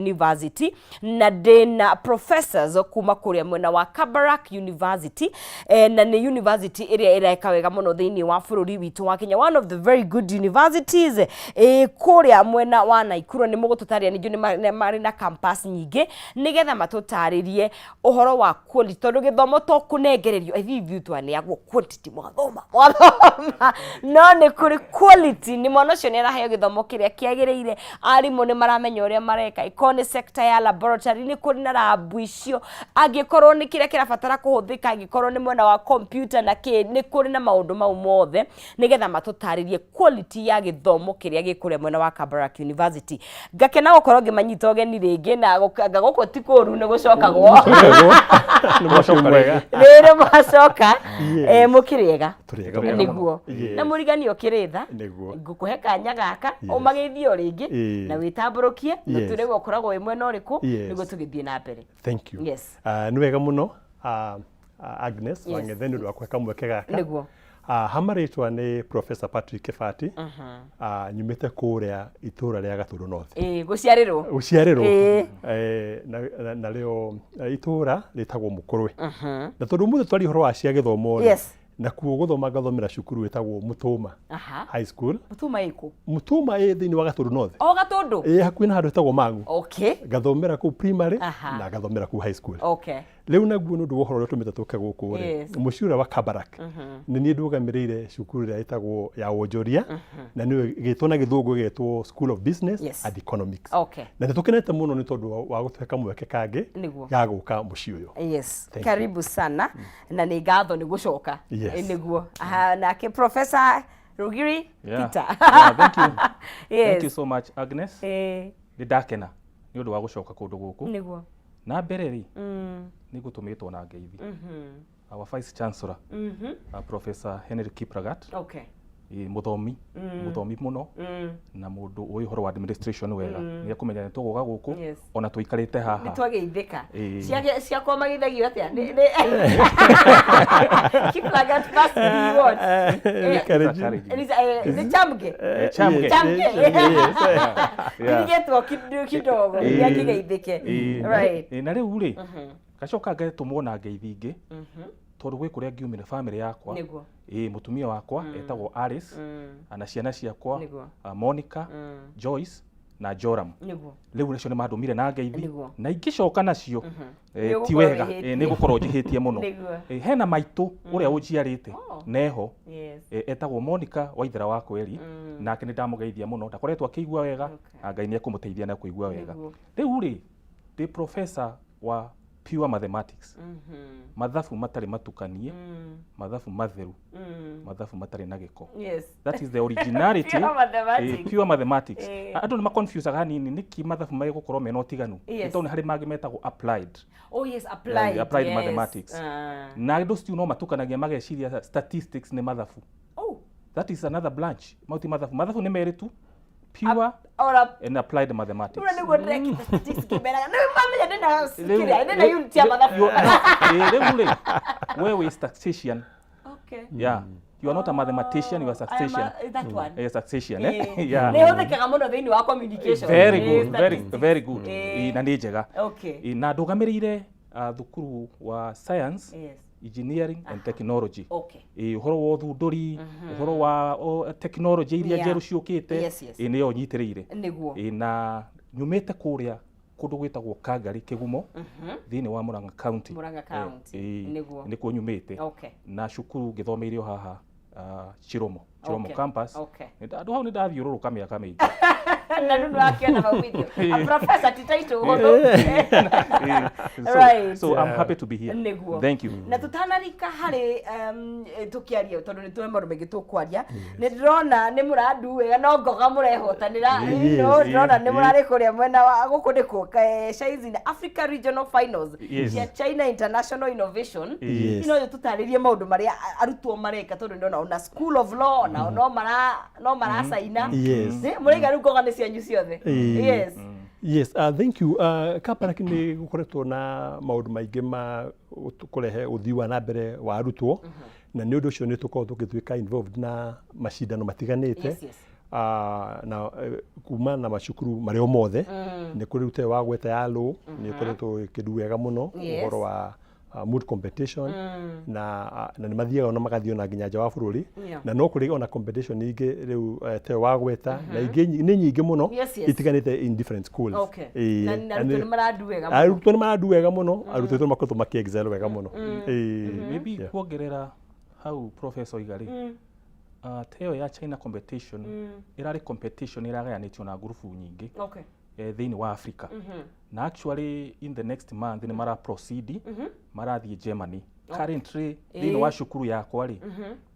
University na ndĩna professors kuma kũrĩa mwena wa Kabarak University, na nĩ university ĩrĩa ĩreka wega mũno thĩinĩ wa bũrũri witũ wa Kenya, one of the very good universities kũrĩa mwena wa Naikuru. Nĩ mũgũtũtarĩria ningĩ nĩ marĩ na campus nyingĩ, nĩgetha matũtarĩrie ũhoro wa quality, tondũ gĩthomo to kũnengererio ithuĩ twaneagwo quantity, mwathoma mwathoma, no nĩ kũrĩ quality. Nĩ mwana ũcio nĩ araheo gĩthomo kĩrĩa kĩagĩrĩire? Arimũ nĩ maramenya ũrĩa mareka? Ĩkorwo nĩ sector ya laboratory, nĩ kũrĩ na lab icio? Angĩkorwo nĩ kĩrĩa kĩrabatara kũhũthĩka, angĩkorwo nĩ mwena wa computer na kĩ, nĩ kũrĩ na maũndũ mau mothe, nĩgetha matũtarĩrie quality ya gĩthomo kĩrĩa gĩ kũrĩa mwena wa Kabarak University. Ngakena gũkorwo ngĩmanyita ũgeni rĩngĩ na anga gũkũ ti kũru, nĩ gũcokagwo. Nĩ mũciĩ mwega. Rĩrĩ mwacoka. Yes. Mũkĩrĩega? Tũrĩega mũno. Nĩguo. Yes. Na mũrigani ũkĩrĩ tha. Nĩguo. Ngũkũhe kanya gaka ũmageithie o rĩngĩ na wĩtambũrũkie na tũre ũkoragwo wĩ mwena ũrĩkũ, nĩguo tũgĩthiĩ na mbere. Thank you. Yes. Nĩ wega mũno, Agnes Wang'ethe, nĩ ũndũ wa kũhe kamweke gaka. Hama rĩtwa nĩ Professor Patrick Kĩbati. Nyumĩte kũrĩa itũra rĩa Gatũndũ North. Ĩĩ, gũciarĩrwo. Gũciarĩrwo. Narĩo itũra rĩtagwo Mũkũrwe. Na tondũ ũmũthĩ twaria ũhoro wa cia gĩthomo rĩ, nakuo gũthoma ngathomera cukuru ĩtagwo Mũtũma High School. Mũtũma ĩkũ? Mũtũma ĩ thĩinĩ wa Gatũndũ North. O Gatũndũ? Ĩ hakuhĩ na handũ hetagwo Mang'u. Okay. Ngathomera kũu primary na ngathomera kũu high school. Rĩu naguo nĩ ũndũ wa ũhoro ũrĩa ũtũmĩte tũke gũkũ rĩ, mũciĩ ũrĩa wa Kabarak, nĩ niĩ ndũgamĩrĩire cukuru ĩrĩa ĩtagwo ya wonjoria na nĩyo ĩgĩtwo na gĩthũngũ ĩgetwo School of Business and Economics. Na nĩ tũkenete mũno nĩ tondũ wa gũtũhe kamweke kangĩ ga gũka mũciĩ ũyũ. Yes. Thank you. Karibu sana na nĩ ngatho nĩ gũcoka. Yes. Nĩguo. Aha, nake Professor Rugiri Peter. Yeah, thank you. Thank you so much, Agnes. Nĩ ndakena nĩ ũndũ wa gũcoka kũndũ gũkũ. Na mbere rĩ, nĩ ngũtũmĩtwo na ngeithi. Our Vice Chancellor, Professor Henry Kiplagat, ĩ, mũthomi, mũthomi mũno na mũndũ ũĩ ũhoro wa administration wega. Nĩ ekũmenya nĩ tũgũka gũkũ ona tũikarĩte haha. Nĩ twageithĩka. Ĩĩ. Ciakwa mageithagio atĩa? Kiplagat must be what? Encouraging. Nĩ Chamge? Chamge. Chamge. Yes. Ndirigĩtwo kidogo nĩakĩgeithĩke. Right. Ĩĩ, na rĩu rĩ, ngacoka ngatũmwo na ngeithi ingĩ tondũ gwĩ kũrĩa ngiumire, family yakwa. Ĩĩ, mũtumia wakwa etagwo Alice na ciana ciakwa, Monica, Joyce na Joram. Rĩu nacio nĩ mandũmire na ngeithi na ingĩcoka nacio Nĩ ti ũgũkorwo wega. wĩhĩtie. Nĩ gũkorwo njĩhĩtie mũno. Hena maitũ ũrĩa ũnjiarĩte neho, etagwo Monica Waithera wa Kweri, nake nĩ ndamũgeithia mũno, ndakoretwo akĩigua wega na Ngai nĩ ekũmũteithia na kũigua wega. Rĩu rĩ, ndĩ professor wa pure mathematics, mathabu matarĩ matukanie, mathabu matheru, mathabu matarĩ na gĩko. That is the originality. Pure mathematics. Pure mathematics. Andũ nĩ maconfusaga hanini nĩkĩ mathabu magũkorwo mena ũtiganu. Nĩ tondũ nĩ harĩ mangĩ metagwo applied. Oh yes, applied. Applied mathematics. Na andũ still no matukanagia, mageciria statistics nĩ mathabu. That is another branch. Mau ti mathabu. Mathabu nĩ merĩ tu, pure Ora and applied mathematics. Ura nĩguo ndĩrekĩte statistics ngĩmeraga nĩ mamenya ndĩna kĩrĩa ndĩna unit ya mathabu. Rĩu rĩ, we wĩ statistician. Yeah, you are not a mathematician, you are a statistician. That one. Statistician, eh? Yeah. Nĩ hũthĩkaga mũno thĩinĩ wa communication. Very good, very Statistics. very good. Na nĩ njega. Na ndũgamĩrĩire thukuru wa science, engineering and technology. Ũhoro wa ũthundũri, ũhoro wa technology iria njerũ ciũkĩte. Nĩyo nyitĩrĩire. Na nyumĩte kũrĩa kũndũ gwĩtagwo Kangari Kĩgumo thĩinĩ wa Murang'a County. Murang'a County. Nĩkuo nyumĩte. Na cukuru ngĩthomeire o haha, Chiromo, Chiromo campus. Andũ hau nĩ ndathiũrũrũka mĩaka mĩingĩ. Na rĩu nĩwakĩona maumithio. A professor ti title hũthũ. So, so I'm happy to be here. Thank you. Na tũtanarika harĩ tũkĩaria, tondũ nĩ tũrĩ maũndũ maingĩ tũkwaria, nĩ ndĩrona nĩ mũrandu wega no ngoga mũrehotanĩra. No ndĩrona nĩ mũrarĩ kũrĩa mwena wa gũkũ nĩkũ Shaizi na Africa Regional Finals cia China International Innovation. No tũtarĩrie maũndũ marĩa arutwo mareka, tondũ ndĩrona ona School of Law nao no maracaina. Mũraiga rĩu ngoga nĩ cianyu ciothe. Yes, thank you. Kabarak nĩ gũkoretwo na maũndũ maingĩ ma kũrehe ũthii wa na mbere wa arutwo, na nĩ ũndũ ũcio nĩ tũkoragwo tũgĩtuĩka involved na macindano matiganĩte. Na kuma na macukuru marĩa o mothe nĩ kũrĩ rute wa gweta ya law, nĩ ĩkoretwo ĩkĩru wega mũno ũhoro wa moot competition, na nĩ mathiaga ona magathiĩ ona nginya nja wa bũrũri. Na no kũrĩ ona competition ingĩ rĩu te wa gweta na ingĩ nĩ nyingĩ mũno itiganĩte in different schools. Na na arutwo nĩ marandu wega mũno. Arutwo nĩ marandu wega mũno, arutwo aitũ makoretwo makĩ excel wega mũno. Maybe kuongerera hau professor oiga rĩ, ta ĩyo ya China competition ĩrarĩ competition ĩragayanĩtio na ngurubu nyingĩ thĩinĩ wa Africa, na actually in the next month nĩ mara proceed, marathiĩ Germany. Currently thĩinĩ wa cukuru yakwa rĩ,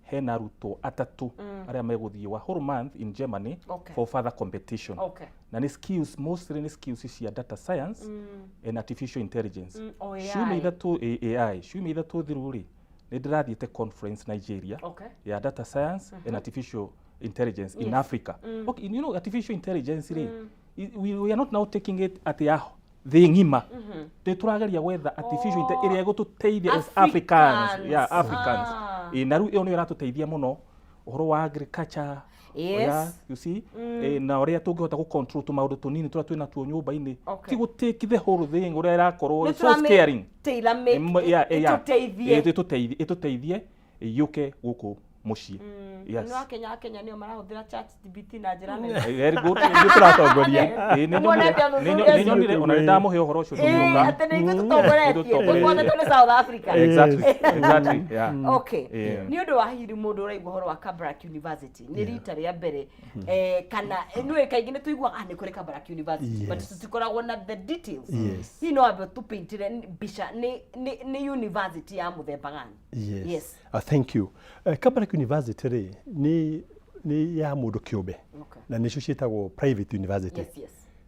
hena arutwo atatũ arĩa megũthiĩ wa whole month in Germany for further competition. Na nĩ skills, mostly nĩ skills cia data science and artificial intelligence. Oh, AI. Ciumia 3, AI, ciumia 3 thiru rĩ, nĩ ndĩrathiĩte conference Nigeria ya data science and artificial intelligence in Africa. Okay, you know artificial intelligence rĩ, we are not now taking it at ya thĩ ng'ima, nĩ tũrageria gwetha artificial ĩrĩa ĩgũtũteithia as Africans. Africans. Yeah, Africans. Na rĩu ĩyo nĩyo ĩratũteithia mũno ũhoro wa agriculture. Yeah, you see, na ũrĩa tũngĩhota gũ control tũmaũndũ tũnini tũrĩa twĩna tuo nyũmba-inĩ, ti gũ take the whole thing ũrĩa ĩrakorwo so scaring. Tailor make Yeah. ĩtũteithie. Ĩtũteithie yũke gũkũ mũciĩ. Yes. Nĩ Akenya, Akenya nĩo marahũthĩra ChatGPT na njĩra nene. Very good. Ithuĩ tũratongoria. Ĩ, nĩ Muonete nyonire- athuthuria nĩ nyonire ona nĩ ndamũhe ũhoro ũcio tũgĩũka. Atĩ nĩ ithuĩ tũtongoretie. Tũtongoretie. Tũkonetwo nĩ South Africa. Exactly, yeah. Nĩ ũndũ wa hihi mũndũ ũraigua ũhoro wa Kabarak University nĩ rita rĩa mbere, kana nĩũĩ kaingĩ nĩ tũiguaga nĩ kũrĩ Kabarak University, but tũtikoragwo na the details. Hihi no wambe tũpaintĩre mbica nĩ university ya mũthemba gani? Yes. Yes. Thank you. Kabarak University rĩ, nĩ ya mũndũ kĩũmbe na nĩcio ciĩtagwo private university.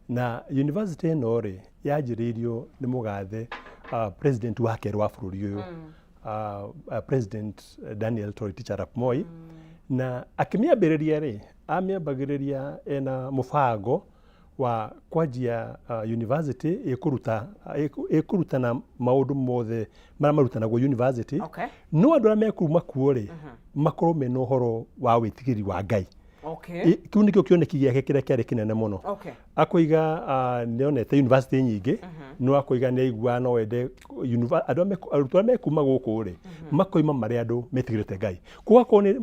Na university ĩno rĩ, yanjĩrĩirio nĩ mũgathe president wa kerĩ wa bũrũri ũyũ, President Daniel Toroitich arap Moi, na akĩmĩambĩrĩria rĩ, amĩambagĩrĩria ena mũbango wa kwanjia university ĩkũrutana maũndũ mothe marĩa marutanagwo university, no andũ arĩa mekuma kuo rĩ, makorwo mena ũhoro wa wĩtigĩri wa Ngai. Kĩu nĩkĩo kĩoneki gĩake kĩrĩa kĩarĩ kĩnene mũno. Akoiga nĩonete university nyingĩ, no akoiga nĩ aiguaga no ende andũ arĩa arutwo arĩa mekuma gũkũ rĩ, makoima marĩ andũ metigĩrĩte Ngai. Koguo akorwo nĩ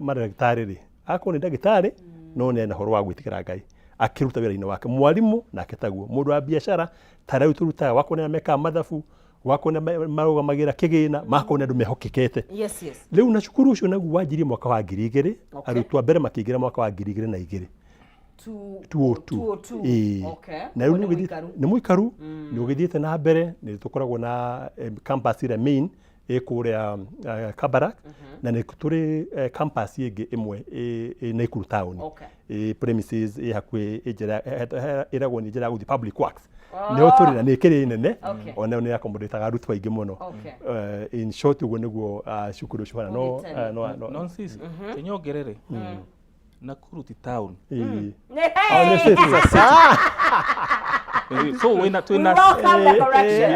mandagĩtarĩ rĩ, akorwo nĩ ndagĩtarĩ, no nĩ ena ũhoro wa gwĩtigĩra Ngai akĩruta wĩra-inĩ wake, mwarimũ nake taguo, mũndũ wa biacara ta rĩu tũrutaga, wakorwo nĩ arĩa mekaga mathabu, wakorwo nĩ marũgamagĩra kĩgĩna, makorwo nĩ andũ mehokekete. Rĩu na cukuru ũcio naguo wanjirie mwaka wa 2000. Arutwo a mbere makĩingĩra mwaka wa 2002. 202. 202. Ĩĩ. Na rĩu Ũguo nĩ mũikaru. Nĩ mũikaru, nĩ ũgĩthiĩte na mbere. Nĩ tũkoragwo na campus ĩrĩa main ĩ kũrĩa Kabarak, na nĩ tũrĩ campus ĩngĩ ĩmwe ĩ Nakuru town, ĩ premises ĩ hakuhĩ ĩ njĩra ĩragwo nĩ njĩra ya gũthiĩ Public Works, nĩho tũrĩ na nĩ ĩkĩrĩ nene. Onayo nĩ accommodate arutwo aingĩ mũno. In short, ũguo nĩguo cukuru ũcio ũhana, no Ũgĩtene. no Nonsense. Kinyongerere. Nakuru ti town. Ĩĩ. Hey! Oh, nĩ city. So wĩna We twĩna welcome the correction.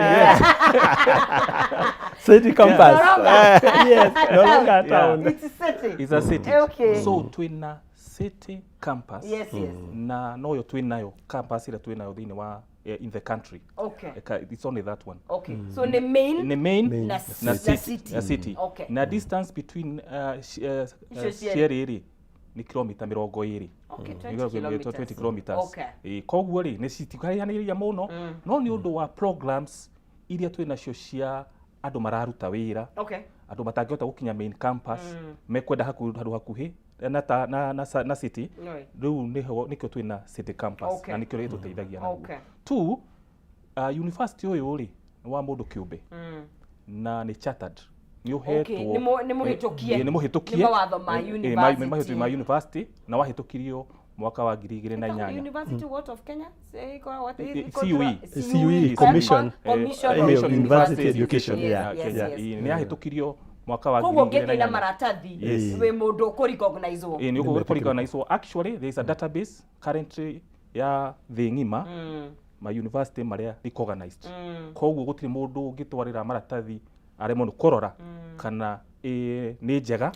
City campus. No longer. Yes, no longer town. It's a city. It's a city. So twĩna city campus. Na noyo twĩnayo campus ĩrĩa twĩnayo thĩinĩ wa in the country. It's only that one. Okay. So nĩ main Nĩ main Main. na, na na city, city. na city. Na distance between Icio cierĩ. cierĩ rĩ, nĩ kilomita 20. 20 Nĩ kilometers. 20 kilometers. Ĩ, koguo rĩ, nĩ citikaraihanĩrĩria mũno, no nĩ ũndũ wa programs iria twĩ nacio cia andũ mararuta wĩra, andũ matangĩhota gũkinya main campus, mekwenda hakuhĩ, handũ hakuhĩ na, ta, na, na, na city. Rĩu nĩho nĩkĩo twĩna city campus. Na nĩkĩo ĩtũteithagia naguo. Two, university ũyũ rĩ, nĩ wa mũndũ kĩũmbe na nĩ chartered, nĩ ũhetwo. Nĩ mũhĩtũkie. Ĩ, nĩ mũhĩtũkie Nĩ mawatho ma nĩ university. mahĩtũkie ma university, na wahĩtũkirio mwaka wa 2008. University what of Kenya? Say, what is it? CUE. CUE, Commission. Commission Eh, of University Education, yeah. Nĩ yahĩtũkirio mwaka wa Koguo ngiri igĩrĩ na ũngĩthiĩ na inyanya. maratathi Yes. wĩ mũndũ ũkũrecognizwo. Ĩ, nĩ ũkũ Actually there is a database currently ya thĩ ng'ima, ma university marĩa recognized. Koguo gũtirĩ mũndũ ũngĩtwarĩra maratathi aremwo nĩ kũrora kana Nĩ njega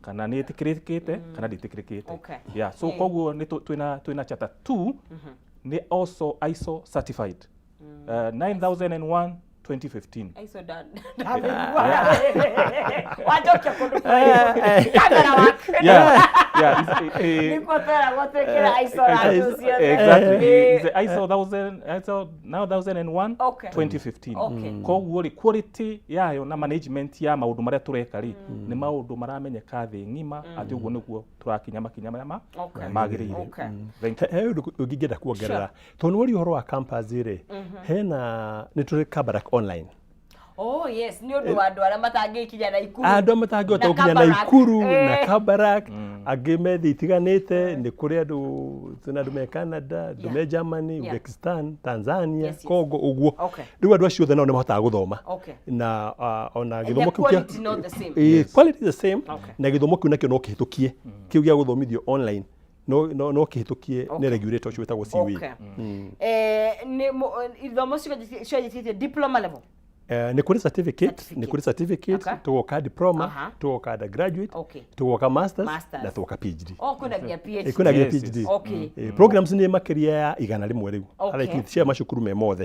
kana nĩ ĩtĩkĩrĩkĩte kana ndĩtĩkĩrĩkĩte. Yeah, so koguo nĩ twĩna Charter 2, nĩ also ISO certified 9001 2015. ISO wajokia kũndũ kamera work. Yeah, Nĩkuo tweragwo twĩkĩre ISO ratũ ciothe. Exactly. It's the ISO 1000, ISO 9001 2015. Koguo rĩ, quality yayo na management ya maũndũ marĩa tũreka rĩ, nĩ maũndũ maramenyeka thĩ ng'ima atĩ ũguo nĩguo tũrakinya makinya marĩa magĩrĩire. Thank you. He ũndũ ũngĩ ingĩenda kuongerera, tondũ nĩ woria ũhoro wa campus rĩ, hena nĩ tũrĩ Kabarak Online. Oh yes, nĩ ũndũ wa andũ arĩa matangĩkinya Naikuru. Andũ arĩa matangĩhota Na gũkinya Kabarak. Naikuru na Kabarak, angĩ me thĩ itiganĩte, nĩ kũrĩ andũ, twĩna andũ me Canada, andũ me Germany, Uzbekistan, Tanzania, Congo ũguo. Rĩu andũ acio othe nao nĩ mahotaga gũthoma na ona And gĩthomo the kĩu kĩa quality not the same. Quality is the same, na gĩthomo kĩu nakĩo no kĩhĩtũkie, kĩu gĩa gũthomithio online no kĩhĩtũkie nĩ regulator ũcio wĩtagwo CUE. Okay. Nĩ ithomo cianjĩtie diploma level. Nĩ kũrĩ certificate, nĩ kũrĩ certificate, tũgoka diploma, tũgoka undergraduate, tũgoka masters, Masters. na tũgoka PhD. Oh, kwĩna nginya PhD. Kwĩna nginya Yes. PhD. Programs nĩ makĩria ya 100 rĩu. Arĩa cia macukuru me mothe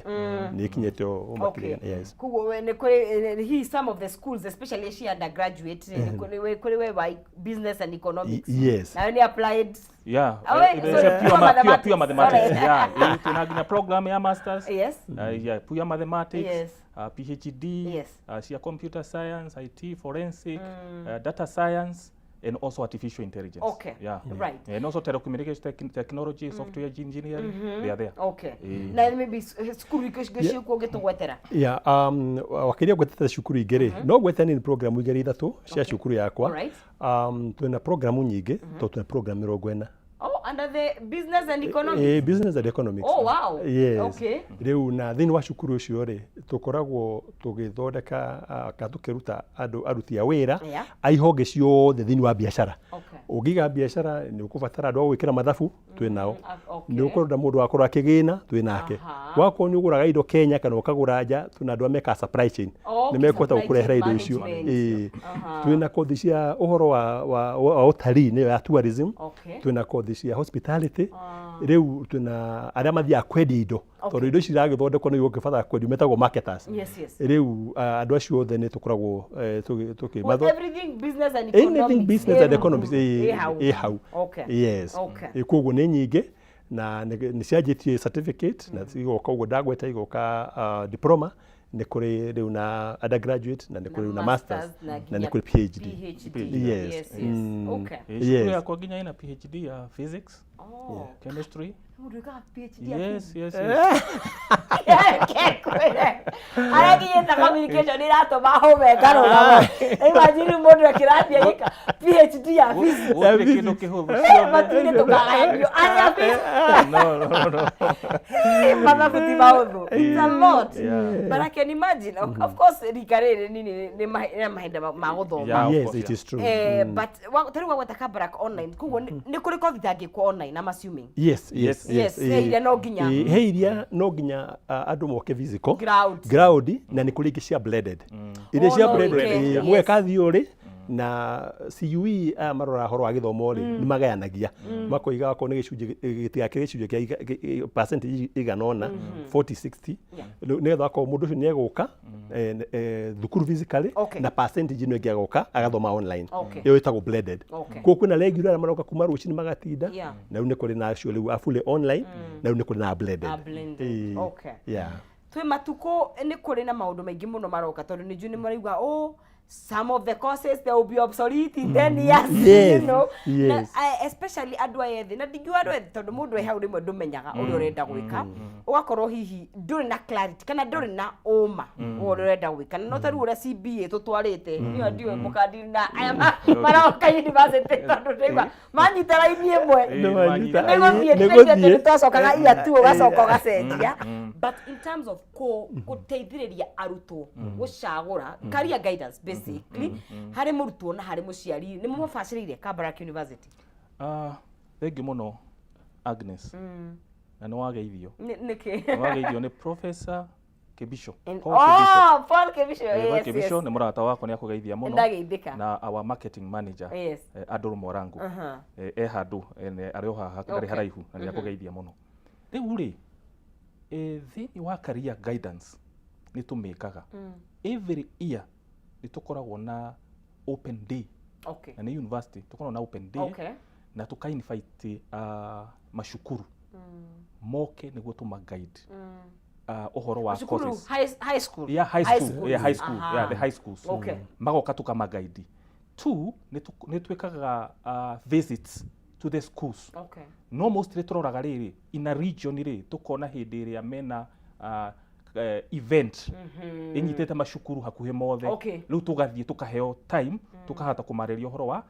nĩ ikinyĩte o makĩria, yes. Koguo we nĩ kũrĩ hihi some of the schools, especially cia undergraduate, nĩ kũrĩ we wa business and economics. Yes. Nayo nĩ applied. Yeah, Oh, wait, it's sorry, a pure mathematics. pure mathematics. Sorry. Yeah, tuna nginya program ya masters. Yeah, pure mathematics. PhD. Cia computer science, IT, forensic, data science, and also artificial intelligence. Yeah. And also telecommunication technology, software engineering, they are there. Na maybe cukuru ingĩ ciĩkuo ũngĩtũgwetera? Yeah, wakĩria gwetete cukuru ingĩ rĩ, no gwete nĩ programu igĩrĩ ithatũ cia cukuru yakwa. Twĩna programu nyingĩ, tondũ twĩna program 40. Oh, under the business and economics. Business and economics. Oh, wow. Yes. Rĩu na thĩinĩ wa cukuru ũcio rĩ, tũkoragwo tũgĩthondeka kana tũkĩruta andũ aruti a wĩra a ihonge ciothe thĩinĩ wa biacara. Ũngĩiga biacara nĩ ũkũbatara andũ a gwĩkĩra mathabu, twĩ nao. Nĩ ũkwenda mũndũ wakorwo akĩgĩna, twĩ nake. Wakorwo nĩ ũgũraga indo Kenya kana ũkagũra nja, twĩna andũ arĩa mekaga supply chain. Nĩ mekũhota Supply gũkũrehera chain indo icio. Management. Ĩĩ. Twĩna kothi cia ũhoro wa ũtalii, nĩyo ya tourism. Twĩna kothi cia hospitality. Rĩu twĩna arĩa mathiaga kwendia indo, tondũ indo ici iragĩthondekwo nĩ igũkĩbatara kwendio, metagwo marketers. Rĩu andũ acio othe nĩ tũkoragwo Well, everything business and economics. Anything business and economics ĩ hau. Ĩ hau. Yes. Koguo nĩ nyingĩ na nĩ cianjĩtie certificate na igoka ũguo ndagweta, igoka diploma, nĩ kũrĩ rĩu na undergraduate, na nĩ kũrĩ rĩu na masters, na na nĩ nginya kũrĩ PhD. PhD. Yes. Cukuru yakwa nginya ina PhD ya physics, chemistry. Mũndũ wĩkaga PhD ya Yes. Arĩa nginyĩte communication ĩratũma hũme ngarũgama. Imagine mũndũ akĩrathiĩ agĩka PhD ya physics. Gũtirĩ kĩndũ kĩhũthũ. Matu-inĩ tũkagayanio arĩa physics. No. Mathabu ti mahũthũ. It's a lot. But I can imagine. Of course, rika rĩrĩ nini nĩ mahinda ma gũthoma. Yeah, of Yes, course, it yeah. is true. But ta rĩu wagweta Kabarak Online, koguo nĩ kũrĩ kothi itangĩkwo online, I'm assuming. Yes. Yes, he iria no nginya. He iria no nginya andũ moke physical Ground. Ground, na nĩ kũrĩ ingĩ cia blended, iria Oh, cia no blended wĩke, yes. mũgeka theory na CUE. Aya marora horo wa gĩthomo rĩ, nĩ magayanagia makoiga akorwo nĩ gĩcunjĩ gĩtigakĩrĩ gĩcunjĩ kĩa percentage igana ũna, 40 60, Rĩu nĩgetha akorwo mũndũ ũcio nĩ egũka thukuru physically na percentage ĩno ĩngĩ agoka agathoma online. Ĩyo ĩtagwo blended. Koguo kwĩna regular arĩa maroka kuma rũcinĩ magatinda, na rĩu nĩ kũrĩ na acio rĩu a fully online, na rĩu nĩ kũrĩ na blended. A blended. Yeah. Twĩ matukũ nĩ kũrĩ na maũndũ maingĩ mũno maroka, tondũ nĩ njũĩ nĩ maraigua, oh, some of the courses, they will be obsolete in 10 years. Na, especially andũ aya ethĩ, na ndingiuga andũ ethĩ tondũ mũndũ e hau rĩmwe ndũmenyaga ũrĩa ũrenda gwĩka, ũgakorwo hihi ndũrĩ na clarity kana ndũrĩ na ũma wa ũrĩa ũrenda gwĩka, na no ta rĩu ũrĩa CBA tũtwarĩte niyo ndiũĩ mũkandiri na aya maroka university, tondũ ndaigua manyita raini ĩmwe. Nĩ manyita. Nĩgũthiĩ. Nĩ tũraigua gũthiĩ. tondũ twacokaga year two ũgacoka ũgacenjia. But in terms of gũteithĩrĩria arutwo gũcagũra career guidance basically, harĩ mũrutwo na harĩ mũciari, nĩ mũmabacĩrĩire Kabarak University? Ah, thank you mũno, Agnes, na nĩ wageithio. Nĩkĩ? Nĩ wageithio nĩ Professor. Kibisho. Paul Kibisho. Oh, Paul Kibisho. Paul Kibisho nĩ mũrata wakwa, nĩ akũgeithia mũno. Ndageithĩka. Na our marketing manager Adol Morango. E handũ arĩ o haha, ndarĩ haraihu, na nĩ akũgeithia mũno. Rĩu rĩ, thĩinĩ wa career guidance nĩ tũmĩkaga. Every year nĩ tũkoragwo na open day. Na nĩ university tũkoragwo na open day na tũka invite macukuru moke nĩguo tũma guide ũhoro wa courses. High school. Yeah, high school. Yeah, high school. Yeah, the high schools. Magoka tukama guide. Two, nĩ twĩkaga visits to the schools. No mostly tũroraga rĩrĩ in a region rĩ, tũkona hĩndĩ ĩrĩa mena event ĩnyitĩte macukuru hakuhĩ mothe. Rĩu tũgathiĩ tũkaheo time, tũkahota kũmarĩria ũhoro wa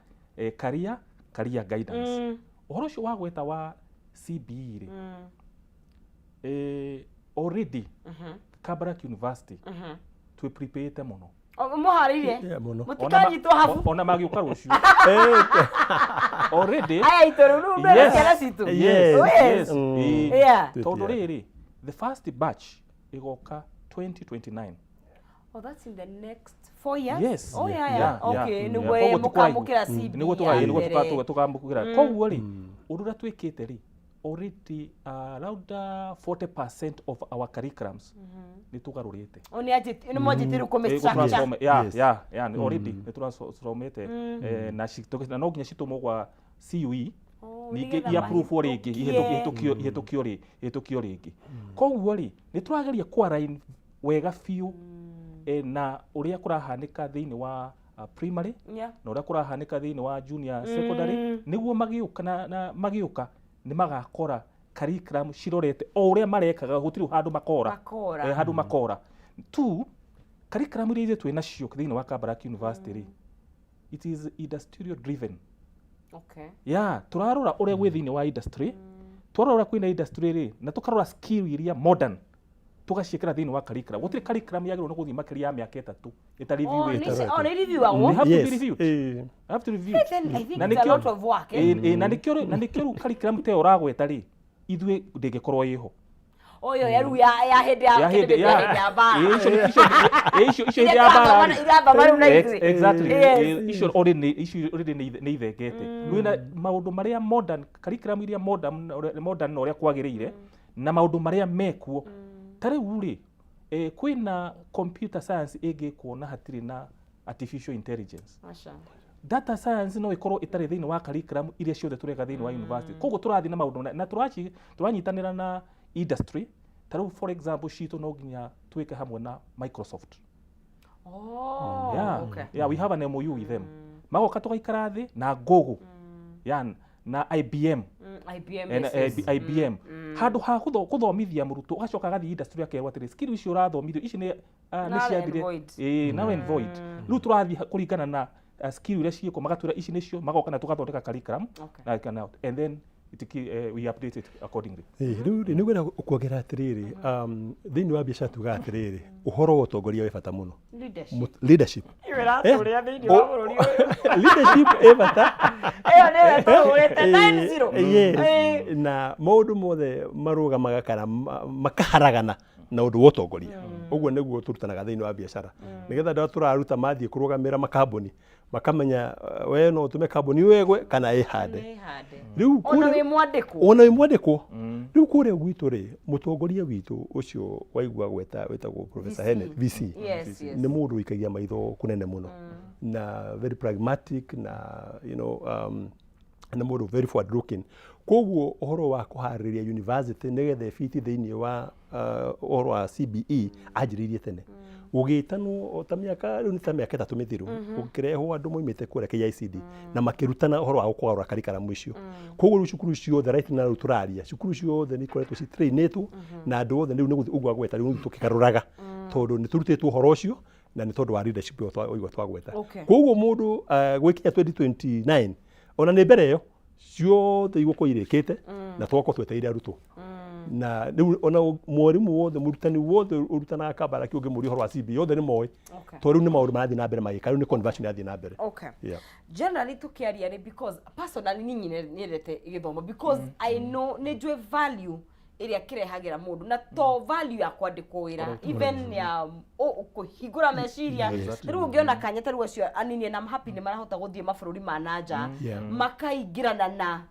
career guidance. Ũhoro ũcio wa gweta wa CBE rĩ, already Kabarak University twĩ preparĩte mũno. Mũharĩirie? Mũno. Mũtikanyitwo habu. Ona magĩũka rũciũ already. Aya itũ rĩu rĩu ciana citũ. Yes. Tondũ rĩrĩ, the first batch ĩgoka 2029. Oh, that's in the next 4 years? Yes. Oh, yeah, yeah. Okay, nĩguo mũkamũkĩra CBE. Nĩguo tũkamũkĩra. Koguo rĩ, ũndũ ũrĩa twĩkĩte rĩ, already around 40% of our curriculums nĩ tũgarũrĩte. Nĩ mwanjĩtie rĩu kũmĩ-structure. Yeah, yeah, yeah, already nĩ tũrathomete na no nginya citũmwo gwa CUE ningĩ i-approve rĩngĩ, ihĩtũkio rĩngĩ. Koguo rĩ, nĩ tũrageria kũ-align wega biũ na ũrĩa kũrahanĩka thĩinĩ wa primary na ũrĩa kũrahanĩka thĩinĩ wa junior secondary, nĩguo magĩũka na magĩũka nĩ magakora curriculum cirorete o ũrĩa marekaga, gũtirĩ handũ makora. Handũ makora. Two, curriculum iria ithuĩ twĩ nacio thĩinĩ wa Kabarak University rĩ, it is industrial driven. Yeah, tũrarora ũrĩa gwĩ thĩinĩ wa industry, twarora ũrĩa kwĩna industry rĩ, na tũkarora skill iria modern, tũgaciĩkĩra thĩinĩ wa curriculum. Gũtirĩ curriculum yagĩrĩirwo nĩ gũthiĩ makĩria ya mĩaka 3 ĩtarĩ reviewed. Oh, nĩ reviewagwo? They have to be reviewed. Have to review. Then I think it's a lot of work. Na nĩkĩo rĩu curriculum ta ĩyo ũragweta rĩ, ithuĩ ndĩngĩkorwo ĩho. Oyo ya rĩu ya hĩndĩ ya hĩndĩ ya mbara. Icio hĩndĩ ya mbara. Irathoma rĩu na ithuĩ. Exactly. Icio already nĩ ithengete. Rĩu na maũndũ marĩa modern, curriculum iria modern na ũrĩa kwagĩrĩire, na maũndũ marĩa mekuo. Ta rĩu rĩ, kwĩna computer science ĩngĩkwo na hatirĩ na artificial intelligence. Data science no ĩkorwo ĩtarĩ thĩinĩ wa curriculum iria ciothe tũreka thĩinĩ wa university. Koguo tũrathiĩ na maũndũ na tũranyitanĩra na industry. Ta rĩu for example citũ no nginya twĩke hamwe na Microsoft. Oh, okay. Yeah, we have an MOU with them. Magoka tũgaikara thĩ na Google. Yeah, na IBM. IBM. IBM. Handũ ha gũthomithia mũrutwo ũgacoka agathiĩ industry akerwo atĩrĩ skill icio ũrathomithio ici nĩ ciathire. Null and void. Rĩu tũrathiĩ kũringana na skill iria ciĩkwo, magatwĩra ici nĩcio, magoka na tũgathondeka curriculum and then we update it accordingly. Rĩu rĩ, nĩngwenda kuongerera atĩrĩrĩ, thĩinĩ wa biacara tugaga atĩrĩrĩ, ũhoro wa ũtongoria wĩ bata mũno. Leadership. Leadership ĩ bata. Ĩyo nĩyo tũhũrĩte 9-0. Yes. Na maũndũ mothe marũgamaga kana makaharagana na ũndũ wa ũtongoria. Ũguo nĩguo tũrutanaga thĩinĩ wa biacara. Nĩgetha andũ arĩa tũraruta mathiĩ kũrũgamĩrĩra makambuni, makamenya we no ũtũme kambuni ĩyo ĩgwe kana ĩhande. Rĩu ona wĩ mwandĩkwo. Ona wĩ mwandĩkwo. Rĩu kũrĩa gwitũ rĩ, mũtongoria witũ ũcio waigua gweta wĩtagwo Professor Henry VC. Nĩ mũndũ ũikagia maitho kũnene mũno. Na very pragmatic na you know nĩ mũndũ very forward looking. Koguo ũhoro wa kũharĩrĩria university nĩgetha ĩbiti thĩinĩ wa ũhoro wa CBE anjĩrĩirie tene. Gũgĩtanwo o ta mĩaka rĩu nĩ ta mĩaka 3 mĩthiru, gũkĩrehwo andũ moimĩte kũrĩa KICD na makĩrutana ũhoro wa kũgarũra curriculum icio. Koguo rĩu cukuru ciothe right now rĩu tũraria, cukuru ciothe nĩ ikoretwo citrainĩtwo na andũ othe rĩu nĩ gũthiĩ ũguo agweta rĩu tũkĩgarũraga tondũ nĩ tũrutĩtwo ũhoro ũcio na nĩ tondũ wa leadership ĩyo ũguo twagweta. Koguo mũndũ gwĩkinya 2029 ona nĩ mbere ĩyo ciothe igũkorwo irĩkĩte na tũgakorwo twetereire arutwo. Na rĩu ona mwarimũ wothe, mũrutani wothe ũrutanaga Kabarak ũngĩmũria ũhoro wa CBE othe nĩ moĩ. Tondũ rĩu nĩ maũndũ marathiĩ na mbere magĩka, rĩu nĩ conversion ĩrathiĩ na mbere. Generally tũkĩaria nĩ because personally niĩ nyendete gĩthomo because I know nĩ njũĩ value Ĩrĩa kĩrehagĩra mũndũ na to value ya kwandĩkwo wĩra, even ya kũhingũra meciria. Rĩu ũngĩona kanya ta rĩu acio anini, na I'm happy nĩ marahota gũthiĩ mabũrũri ma nanja, makaingĩrana na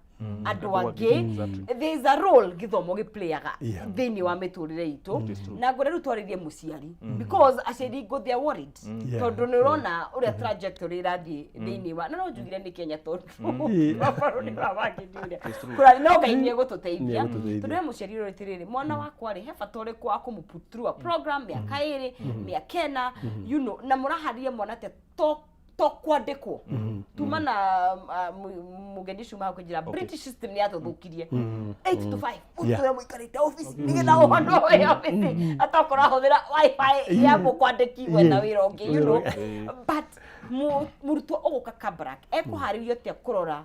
andũ Andũ angĩ. angĩ, exactly. There is a role gĩthomo gĩplayaga thĩinĩ wa mĩtũrĩre itũ. It is true. Na ngwenda rĩu twarĩrie mũciari, because aciari ngo they are worried, tondũ nĩ ũrona ũrĩa trajectory ĩrathiĩ thĩinĩ wa, na no njugire nĩ Kenya, tondũ mabũrũri ma mangĩ ndiũrĩa kũrathiĩ, no Ngai nĩ egũtũteithia. Nĩ egũtũteithia. Tondũ we mũciari ũrĩ atĩrĩrĩ, mwana wakwa rĩ, he bata ũrĩkũ wa kũmũ put through a program mĩaka 2, mĩaka 4, na mũraharĩria mwana atĩa to kwandĩkwo tuma na mũgeni ũcio maha kũnjĩra British system nĩ yatũthũkirie, 8 to 5, ũtũre mũikarĩte office nĩgetha ũhonwo wĩ office, atokorwo ahũthĩra WiFi ya mũkwandĩki wetha wĩra ũngĩ. But mũrutwo ũgũka Kabarak ekũharĩrio atĩa kũrora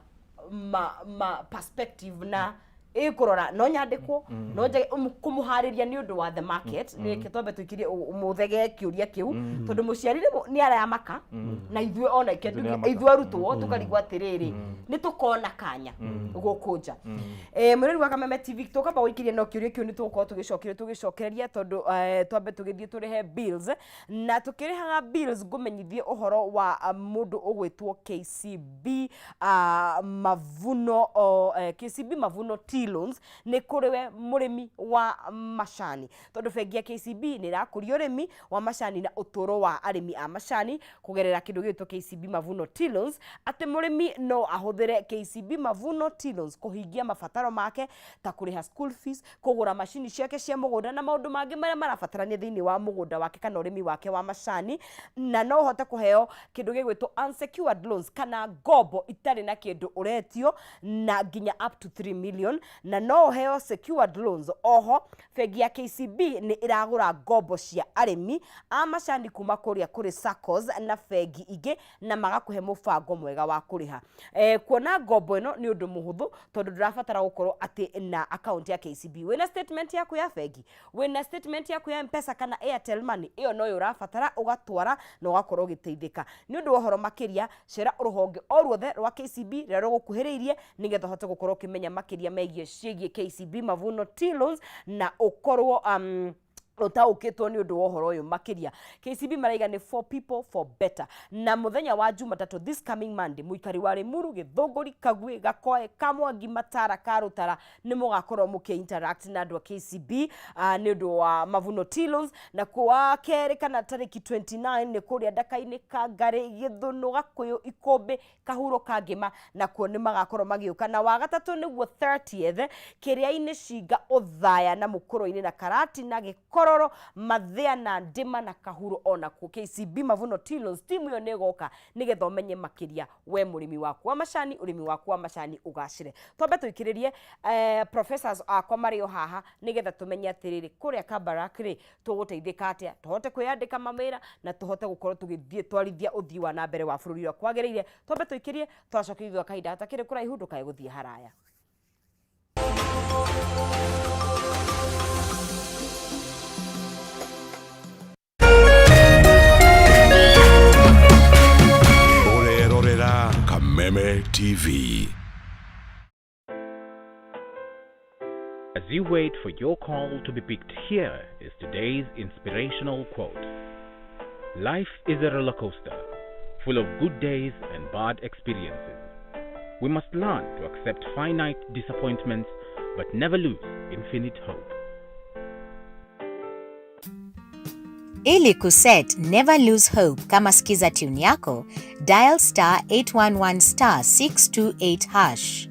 ma perspective na ĩkũrora no nyandĩkwo no njage kũmũharĩria nĩ ũndũ wa the market? Reke twambe tũikirie mũthege kĩũria kĩu, tondũ mũciari rĩmwe nĩ arayamaka, na ithuĩ ona Ithuĩ nĩ amaka. ithuĩ arutwo tũkarigwo atĩrĩrĩ, nĩ tũkona kanya gũkũ nja. Mwĩrori wa Kameme TV, tũkamba gũikiria no kĩũria kĩu, nĩ tũgũkorwo tũgĩcokeria tũgĩcokereria, tondũ twambe tũgĩthiĩ tũrĩhe bills, na tũkĩrĩhaga bills ngũmenyithie ũhoro wa mũndũ ũgwĩtwo KCB Mavuno KCB Mavuno Tea Loans. Nĩ kũrĩ we mũrĩmi wa macani, tondũ bengi ya KCB nĩ ĩrakũria ũrĩmi wa macani na ũtũũro wa arĩmi a macani kũgerera kĩndũ gĩgwĩtwo KCB Mavuno Tea Loans, atĩ mũrĩmi no ahũthĩre KCB Mavuno Tea Loans kũhingia mabataro make ta kũrĩha school fees, kũgũra macini ciake cia mũgũnda na maũndũ mangĩ marĩa marabatarania thĩinĩ wa mũgũnda wake kana ũrĩmi wake wa macani. Na no ũhote kũheo kĩndũ gĩgwĩtwo unsecured loans kana ngombo itarĩ na kĩndũ ũretio, na nginya up to 3 million, na no ũheo secured loans. Oho bengi ya KCB nĩ ĩragũra ngombo cia arĩmi a macani kuma kũrĩa kũrĩ SACCOs na bengi ingĩ, na magakũhe mũbango mwega wa kũrĩha. Kuona ngombo ĩno nĩ ũndũ mũhũthũ, tondũ ndũrabatara gũkorwo atĩ na account ya KCB. Wĩna statement yaku ya bengi, wĩna statement yaku ya Mpesa kana Airtel Money, ĩyo noyo ũrabatara, ũgatwara na ũgakorwo ũgĩteithĩka. Nĩ ũndũ wa ũhoro makĩria, cera rũhonge o ruothe rwa KCB rũrĩa rũgũkuhĩrĩirie, nĩgetha ũhote gũkorwo ũkĩmenya makĩria megiĩ ciĩgiĩ KCB Mavuno Tea Loans na ũkorwo ũtaũkĩtwo nĩ ũndũ wa ũhoro ũyũ makĩria. KCB maraiga nĩ for people, for better. Na mũthenya wa Jumatatũ, this coming Monday, mũikari wa Limuru, Gĩthũngũri, Kagwĩ, Gakoe, Kamwangi, Matara, Karũtara, nĩ mũgakorwo mũkĩ interact na andũ a KCB nĩ ũndũ wa Mavuno Tea Loans. Na kwa kerĩ kana tarĩki 29 nĩ kũrĩa Ndaka-inĩ, Kangarĩ, Gĩthũnũ, Gakũyũ, Ikũmbĩ, Kahuro ka Ngĩma, nakuo nĩ magakorwo magĩũka. Na wa gatatũ nĩguo 30th, Kĩrĩa-inĩ, Cinga, Ũthaya na Mũkũrũ-inĩ na Karati na Gĩkororo, Mathĩa na Ndĩma na Kahuro, onakuo KCB Mavuno Tea Loans timu ĩyo nĩ ĩgoka, nĩgetha ũmenye makĩria we mũrĩmi waku wa macani, ũrĩmi waku wa macani ũgacĩre. Twambe tũikĩrĩrie professors akwa marĩ o haha, nĩgetha tũmenye atĩrĩrĩ, kũrĩa Kabarak rĩ, tũgũteithĩka atĩa tũhote kwĩyandĩka mawĩra na tũhote gũkorwo tũgĩthiĩ twarithia ũthii wa na mbere wa bũrũri ũrĩa kwagĩrĩire. Twambe tũikĩrie, twacokia thutha kahinda gatakĩrĩ kũraihu. Ndũkae gũthiĩ haraya. Ũrerorera Kameme TV. As you wait for your call to be picked, here is today's inspirational quote. Life is a roller coaster, full of good days and bad experiences. We must learn to accept finite disappointments but never lose infinite hope. Ili kuset Never Lose Hope kama skiza tune yako, dial *811*628#.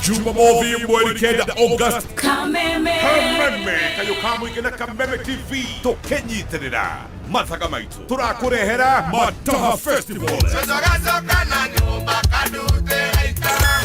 Jumamothi 9 August, Kameme. Kameme kayo kamũingĩ na Kameme TV tũkĩnyitĩrĩra mathaga maitũ, tũrakũrehera Mataha Festival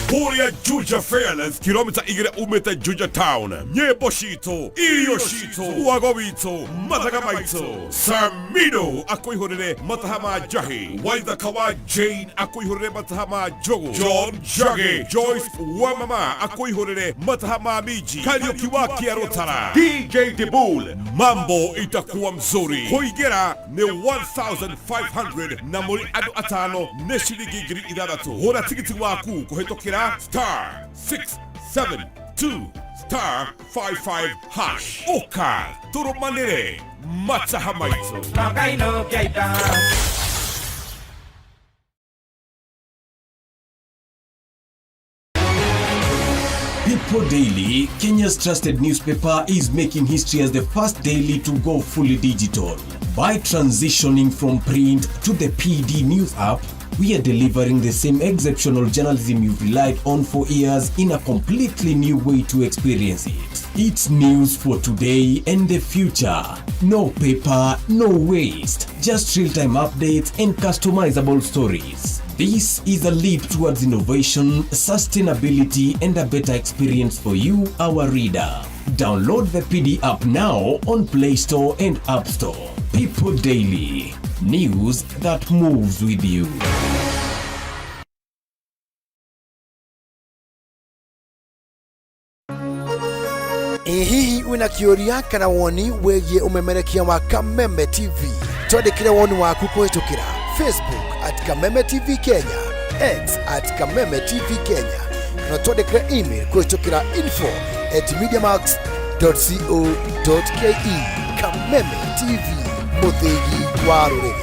kũrĩa Ya Juja Fairlands, kilomita 2 umĩte Juja Town. Nyĩmbo citũ, irio citũ, wago witũ, mathaga maitũ. Samido akũihũrĩre mataha ma njahi, Waithaka wa Jane akũihũrĩre mataha ma njũgũ, John Njagi, Joyce wa mama akũihũrĩre mataha ma minji, Kariũki wa Kĩarũtara, DJ Dibul, mambo itakuwa mzuri. Kũingĩra nĩ 1500 na mũrĩ andũ atano nĩ ciringi 6000. Gũra tigiti waku kũhĩtũkĩra star 672 star 55 hash. Ũka tũrũmanĩre mataha maitũ. People Daily, Kenya's trusted newspaper, is making history as the first daily to go fully digital. By transitioning from print to the PDNews app, we are delivering the same exceptional journalism you've relied on for years in a completely new way to experience it. It's news for today and the future. No paper, no waste. Just real-time updates and customizable stories. This is a leap towards innovation, sustainability, and a better experience for you, our reader. Download the PD app now on Play Store and App Store. People Daily, news that moves with you. Ĩ hihi wĩna kĩũria kana woni wĩgiĩ ũmemerekia wa Kameme TV? Twandĩkĩre woni waku kũhĩtũkĩra Facebook at Kameme TV Kenya, X at Kameme TV Kenya, kana twandĩkĩre email kũhĩtũkĩra info at mediamax.co.ke. Kameme TV, mũthĩgi wa rũrĩrĩ.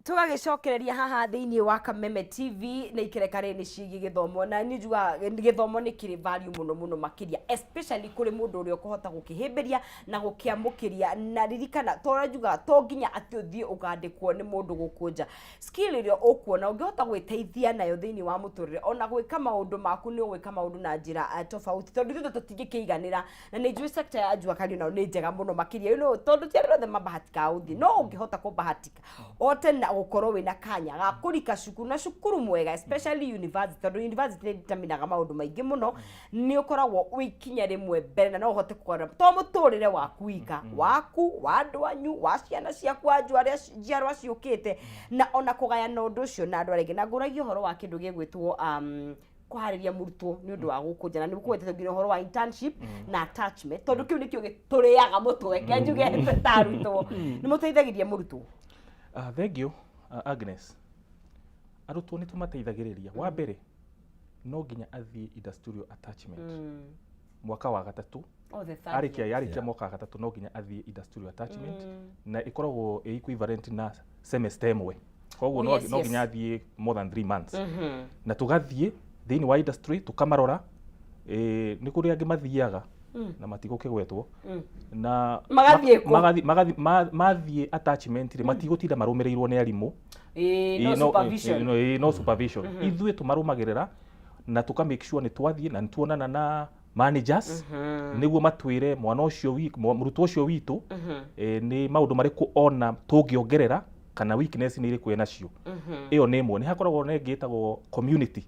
Tũgagĩcokereria haha thĩinĩ wa Kameme TV na ikereka rĩ nĩ ciĩgiĩ gĩthomo, na niĩ njugaga gĩthomo nĩ kĩrĩ value mũno mũno makĩria, especially kũrĩ mũndũ ũrĩa ũkũhota gũkĩhĩmbĩria na gũkĩamũkĩria. Na ririkana, to ũrĩa njugaga, to nginya atĩ ũthiĩ ũkandĩkwo nĩ mũndũ gũkũ nja. Skill ĩrĩa ũkuona ũngĩhota gwĩteithia nayo thĩinĩ wa mũtũrĩre, ona gwĩka maũndũ maku, nĩ ũgwĩka maũndũ na njĩra tofauti, tondũ ithuĩ tũtingĩkĩiganĩra. Na nĩ njũĩ sector ya jua kali nayo nĩ njega mũno makĩria, tondũ ti andũ othe mabahatikaga gũthiĩ, no ũngĩhota kũbahatika ote na gũkorwo wĩna kanya ga kũrika cukuru, na cukuru mwega, especially university, tondũ university nĩ determinaga maũndũ maingĩ mũno, nĩ ũkoragwo wĩ ikinya rĩmwe mbere na no ũhote kũgarũra to mũtũrĩre waku wika, waku, wa andũ anyu, wa ciana ciaku, wa andũ arĩa njiarwa ciũkĩte, na ona kũgayana ũndũ ũcio na andũ arĩa angĩ. Na ngũragia ũhoro wa kĩndũ gĩgwĩtwo kũharĩria mũrutwo nĩ ũndũ wa gũkũ nja, na nĩ kũgwetete nginya ũhoro wa internship na attachment, tondũ kĩu nĩkĩo gĩtũrĩaga mũtwe, ke njuge ta arutwo nĩ mũteithagĩria mũrutwo. Thank you, Agnes. Arutwo nĩ tũmateithagĩrĩria. Wa mbere, no nginya athiĩ industrial attachment mwaka wa gatatũ. Oh, the third arĩkia year. Arĩkia mwaka wa gatatũ, no nginya athiĩ industrial attachment, na ĩkoragwo ĩ equivalent na semester ĩmwe, koguo Oh, yes, no nginya athiĩ more than 3 months, na tũgathiĩ thĩinĩ wa industry tũkamarora. Nĩ kũrĩ angĩ mathiaga na matigũkĩgwetwo na Magathiĩ kũ? Mathiĩ attachment rĩ, matigũtinda marũmĩrĩirwo nĩ arimũ. Ĩĩ, no Ĩĩ, supervision. Ĩĩ, no, ĩĩ, no supervision. Ithuĩ tũmarũmagĩrĩra na tũka make sure nĩ twathiĩ na nĩ tuonana na managers, nĩguo matwĩre mwana ũcio mũrutwo ũcio witũ nĩ maũndũ marĩkũ ona tũngĩongerera kana weakness nĩ irĩkũ enacio. Ĩyo nĩ ĩmwe. Nĩ hakoragwo na ĩngĩ ĩtagwo community.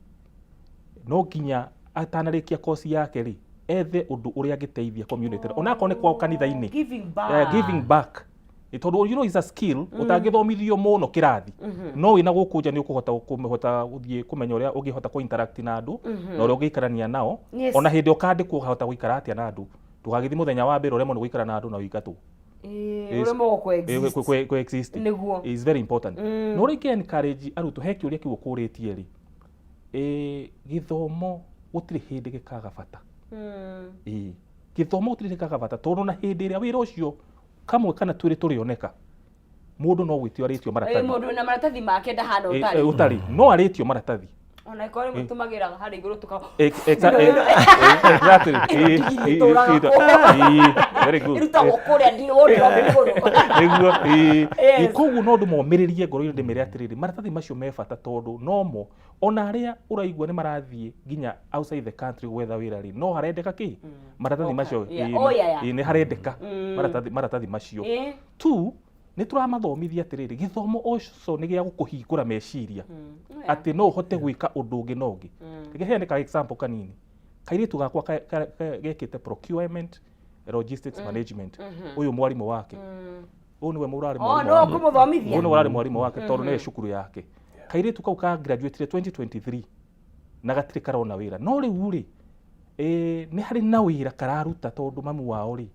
No nginya atanarĩkia kosi yake rĩ, ethe ũndũ ũrĩa angĩteithia community, onakorwo nĩ kwao kanitha-inĩ. Giving back. Yeah, giving back. Tondũ is a skill ũtangĩthomithio mũno kĩrathi, no wĩna gũkũ nja nĩ ũkũhota kũhota gũthiĩ kũmenya ũrĩa ũngĩhota kũ interact na andũ na ũrĩa ũngĩikarania nao. Ona hĩndĩ ũkandĩkwo, ũkahota gũikara atĩa na andũ, ndũgagĩthiĩ mũthenya wa mbere ũremwo nĩ gũikara na andũ na ũingatwo. Ĩĩ, ũremwo coexist. Coexist Nĩguo. Is very important. No rĩngĩ encourage arutwo, he kĩũria kĩu ũkũrĩtie rĩ, gĩthomo gũtirĩ hĩndĩ gĩkaga bata. Ĩĩ, gĩthomo gũtirĩ gĩkaga bata, tondũ na hĩndĩ ĩrĩa wĩra ũcio kamwe kana twĩrĩ tũrĩoneka, mũndũ no gwĩtio arĩtio Ĩĩ, maratathi. Mũndũ wĩna maratathi make ndahana Ĩ, ũtarĩ. Ũtarĩ no arĩtio maratathi. Ona ĩkorwo nĩ mũtũmagĩra harĩa igũrũ tũka Exactly. Ĩno ndigiri ĩtũraga kũu. Very good. Ĩrutagwo kũrĩa wardrobe igũrũ. Nĩguo. Yes. Koguo no ndĩmomĩrĩrie ngoro-inĩ, ndĩmere atĩrĩrĩ, maratathi macio me bata, tondũ nomo ona arĩa ũraigua nĩ marathiĩ nginya outside the country gwetha wĩra rĩ, no harendeka kĩ maratathi macio. Oh, yeah. Nĩ harendeka maratathi macio. Tu nĩ tũramathomithia atĩrĩrĩ, gĩthomo oco nĩ gĩa gũkũhingũra meciria atĩ no ũhote gwĩka ũndũ ũngĩ na ũngĩ. Reke heane ka example kanini. Kairĩtu gakwa gekĩte procurement logistics management. Ũyũ mwarimũ wake, ũyũ nĩwe mũrarĩ Oh, mwarimũ no wake. kũmũthomithia. Ũyũ nĩwe ũrarĩ mwarimũ wake tondũ nĩwe cukuru yake. Kairĩtu kau ka graduate 2023 na gatirĩ karona wĩra, no rĩu rĩ, nĩ harĩ na wĩra kararuta, tondũ mamu wao rĩ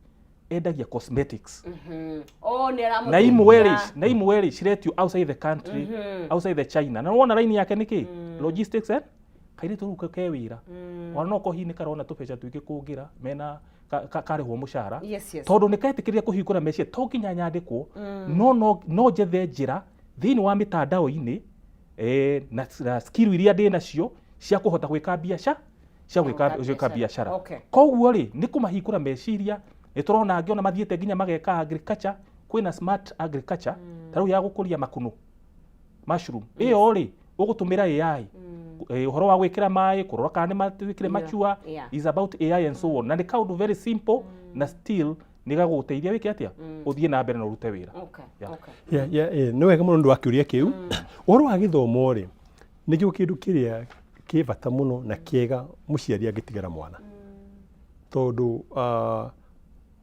endagia cosmetics. Oh, nĩ aramũteithia. Na imwe rĩ ciretio outside the country, outside the China, na wona line yake nĩ kĩ logistics and kairĩtu rĩu ke wĩra, ona no ko hihi nĩ karona tũbeca tũingĩ kũngĩra mena karĩhwo mũcara, tondũ nĩ ketĩkĩrire kũhingũra meciria, to nginya nyandĩkwo, no njethe njĩra thĩinĩ wa mĩtandao-inĩ, na skill iria ndĩ nacio cia kũhota gwĩka biacara, cia gwĩka Gwĩka gwĩka biacara. Koguo rĩ, nĩ kũmahingũra meciria. Nĩ tũrona angĩ ona mathiĩte nginya mageka agriculture. Kwĩna smart agriculture ta rĩu ya gũkũria makunũ, mushroom. Ĩyo rĩ, ũgũtũmĩra AI, ũhoro wa gwĩkĩra maĩ, kũrora kana nĩ matuĩkire mature, is about AI and so on, na nĩ kaũndũ very simple na still nĩ gagũgũteithia wĩke atĩa, ũthiĩ na mbere na ũrute wĩra. Yeah, nĩ wega mũno nĩ ũndũ wa kĩũria kĩu. Ũhoro wa gĩthomo rĩ, nĩkĩo kĩndũ kĩrĩa kĩ bata mũno na kĩega mũciari angĩtigĩra mwana, tondũ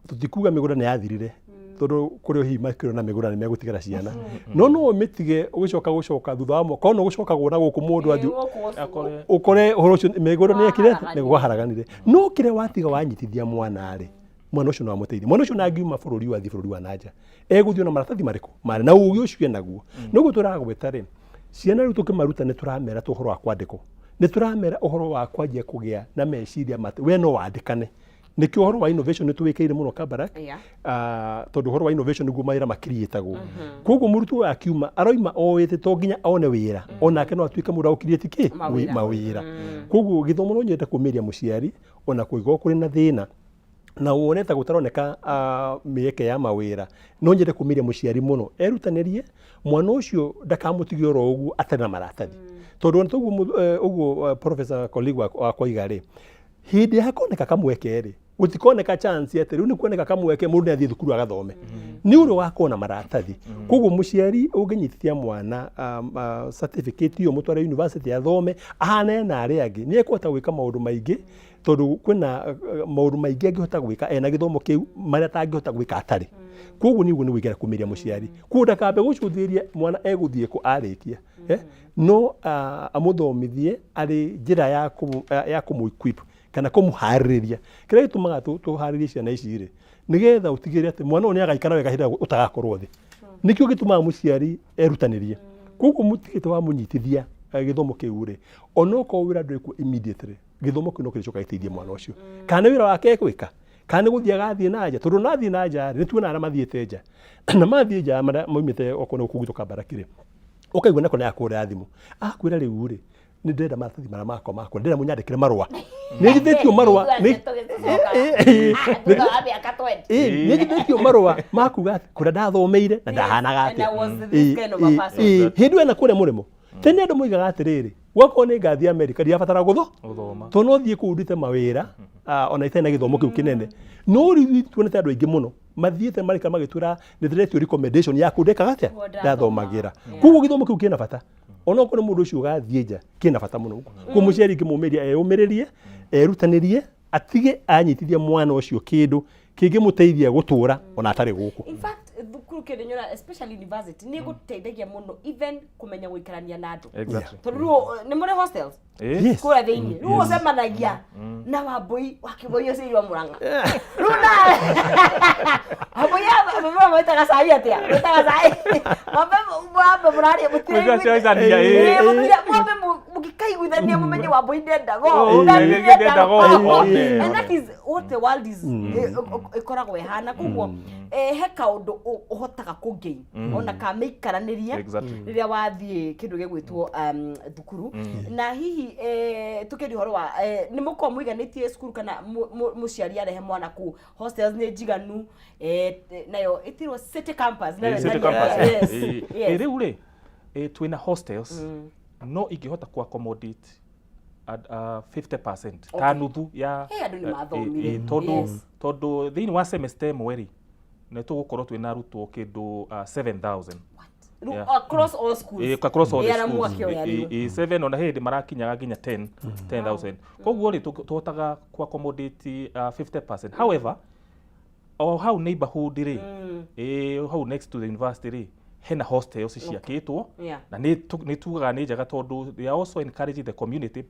tũtikuga mĩgũnda nĩ yathirire, tondũ kũrĩ o hihi makĩrĩ na mĩgũnda nĩ megũtigĩra ciana, no ũmĩtige ũgĩcoka gũcoka thutha wa mwaka ona ũgũcokagwo na gũkũ mũndũ athiĩ Akore ũkore ũhoro ũcio mĩgũnda nĩ yekire Waharaganire. nĩ gwaharaganire. No kĩrĩa watiga wanyitithia mwana rĩ, mwana ũcio no amũteithie. Mwana ũcio nangiuma bũrũri ũyũ athiĩ bũrũri wa nanja, egũthiĩ na maratathi marĩkũ marĩ na ũgĩ ũcio enaguo. Noguo tũragweta rĩ, ciana rĩu tũkĩmaruta nĩ tũramera tu ũhoro wa kwandĩkwo, nĩ tũramera ũhoro wa kwanjia kũgĩa na meciria matĩ we no wandĩkane. Nĩkĩo ũhoro wa innovation nĩ tũwĩkĩire mũno Kabarak. Tondũ ũhoro wa innovation nĩguo mawĩra makiriĩtagwo. Koguo mũrutwo ũyũ akiuma aroima oĩte to nginya one wĩra, onake no atuĩke mũndũ wa gũkiriĩti kĩ Mawĩra. Mawĩra. Koguo gĩthomo no nyende kũmĩria mũciari, ona kũngĩkorwo kũrĩ na thĩna na wone ta gũtaroneka mĩeke ya mawĩra, no nyende kũmĩria mũciari mũno erutanĩrie mwana ũcio, ndakamũtige oro ũguo atarĩ na maratathi, tondũ ona toguo ũguo professor colleague wakwa oiga rĩ, hĩndĩ ya koneka kamweke rĩ, gũtikoneka chance atĩ rĩu nĩ kuoneka kamweke mũndũ nĩ athiĩ thukuru agathome, nĩ ũrĩ wakona maratathi. Koguo mũciari ũngĩnyitithia mwana certificate ĩyo, mũtware university athome, ahane na arĩa angĩ, nĩ ekũhota gwĩka maũndũ maingĩ, tondũ kwĩna maũndũ maingĩ angĩhota gwĩka ena gĩthomo kĩu marĩa atangĩhota gwĩka atarĩ. Koguo nĩ ũguo nĩ gwĩkĩra kũmĩria mũciari, koguo ndakambe gũcũthĩrĩria mwana egũthiĩ kũ arĩkia, no amũthomithie arĩ njĩra ya kũmũ equip kana kũmũharĩrĩria. Kĩrĩa gĩtũmaga tũharĩrie ciana ici rĩ, nĩgetha ũtigĩrĩre atĩ mwana ũyũ nĩ agaikara wega hĩndĩ ĩrĩa ũtagakorwo thĩ. Nĩkĩo gĩtũmaga mũciari erutanĩrie. Koguo mũtigĩte wamũnyitithia gĩthomo kĩu rĩ, onokorwo wĩra ndũrĩ kuo immediately, gĩthomo kĩu no kĩrĩcoka gĩteithie mwana ũcio, kana nĩ wĩra wake egwĩka, kana nĩ gũthiĩ agathiĩ na nja, tondũ nathiĩ na nja rĩ, nĩ tuonaga arĩa mathiĩte nja na mathiĩ nja marĩa maumĩte okorwo nĩ gũkũ gwitũ Kabarak rĩ, ũkaigua nako nĩ akũhũrĩra thimũ, akwĩra, "Rĩu rĩ, nĩ ndĩrenda maratathi marĩa makwa makwa, ndĩrenda mũnyandĩkĩre marũa, nĩ njithĩtio marũa Thutha wa mĩaka 20. Nĩ njithĩtio marũa ma kuga atĩ kũrĩa ndathomeire na ndahanaga And I atĩa." was this kind of a person. Hĩndĩ ĩyo ena kũrĩa mũrĩmo tene, andũ moigaga atĩrĩrĩ, gwakorwo nĩ ngathiĩ America ndirabatara gũtho Gũthoma. tondũ no thiĩ kũu ndute mawĩra ona itarĩ na gĩthomo kĩu kĩnene. No rĩu tuonete andũ aingĩ mũno mathiĩte marika magĩtwĩra, "Nĩ ndĩretio recommendation ya kũu ndekaga atĩa, Kuo ndathomagĩra." Koguo gĩthomo kĩu kĩna bata, onokorwo nĩ mũndũ ũcio ũgathiĩ nja, kĩna bata mũno. Koguo mũciari ingĩmũmĩria eyũmĩrĩrie, erutanĩrie, atige anyitithia mwana ũcio kĩndũ kĩngĩmũteithia gũtũra ona atarĩ gũkũ. In fact, thukuru kĩndũ nyona, especially university, nĩ gũteithagia mũno even kũmenya gũikarania na andũ, tondũ rĩu nĩ mũrĩ hostels Yes. kũrĩa thĩinĩ, rĩu ũcemanagia na Wambũi wa Kĩboi ũcio wa Mũrang'a, rĩu na Wambũi ya mwĩtaga cai atĩa, mwĩtaga cai, mwambe mwambe mũraria. Kũigua cai, ĩĩ. Mwambe mũgĩkaigua. Mũraiguithania mũmenye Wambũi ndendaga Oh, ũũ, Nani ndendaga ndendaga ũũ. ũũ. One, And that one. is what the world is ĩkoragwo ĩhana. Koguo he kaũndũ ũhotaga kũ gain ona ka mĩikaranĩrie rĩrĩa wathiĩ kĩndũ gĩgwĩtwo thukuru. Na hihi tũkĩaria ũhoro wa nĩ mũkorwo mũiganĩtie cukuru kana mũciari arehe mwana kũu, hostels nĩ njiganu, nayo ĩtirwo city campus nayo City campus. Rĩu rĩ, twĩna hostels no ingĩhota ku accommodate 50%, ta nuthu ya Hey, andũ nĩ mathomire. Tondũ tondũ thĩinĩ wa semester ĩmwe rĩ, nĩ tũgũkorwo twĩna arutwo kĩndũ 7000. Rĩu, across all schools. Across all the Arĩa schools. mwakĩoya rĩu. 7, ona hĩndĩ marakinyaga nginya 10 10000. Koguo rĩ, tũhotaga ku accommodate 50%. However, o hau neighborhood rĩ, hau next to the university rĩ, hena hostels ciakĩtwo na nĩ tugaga nĩ njega tondũ they are also encouraging the community,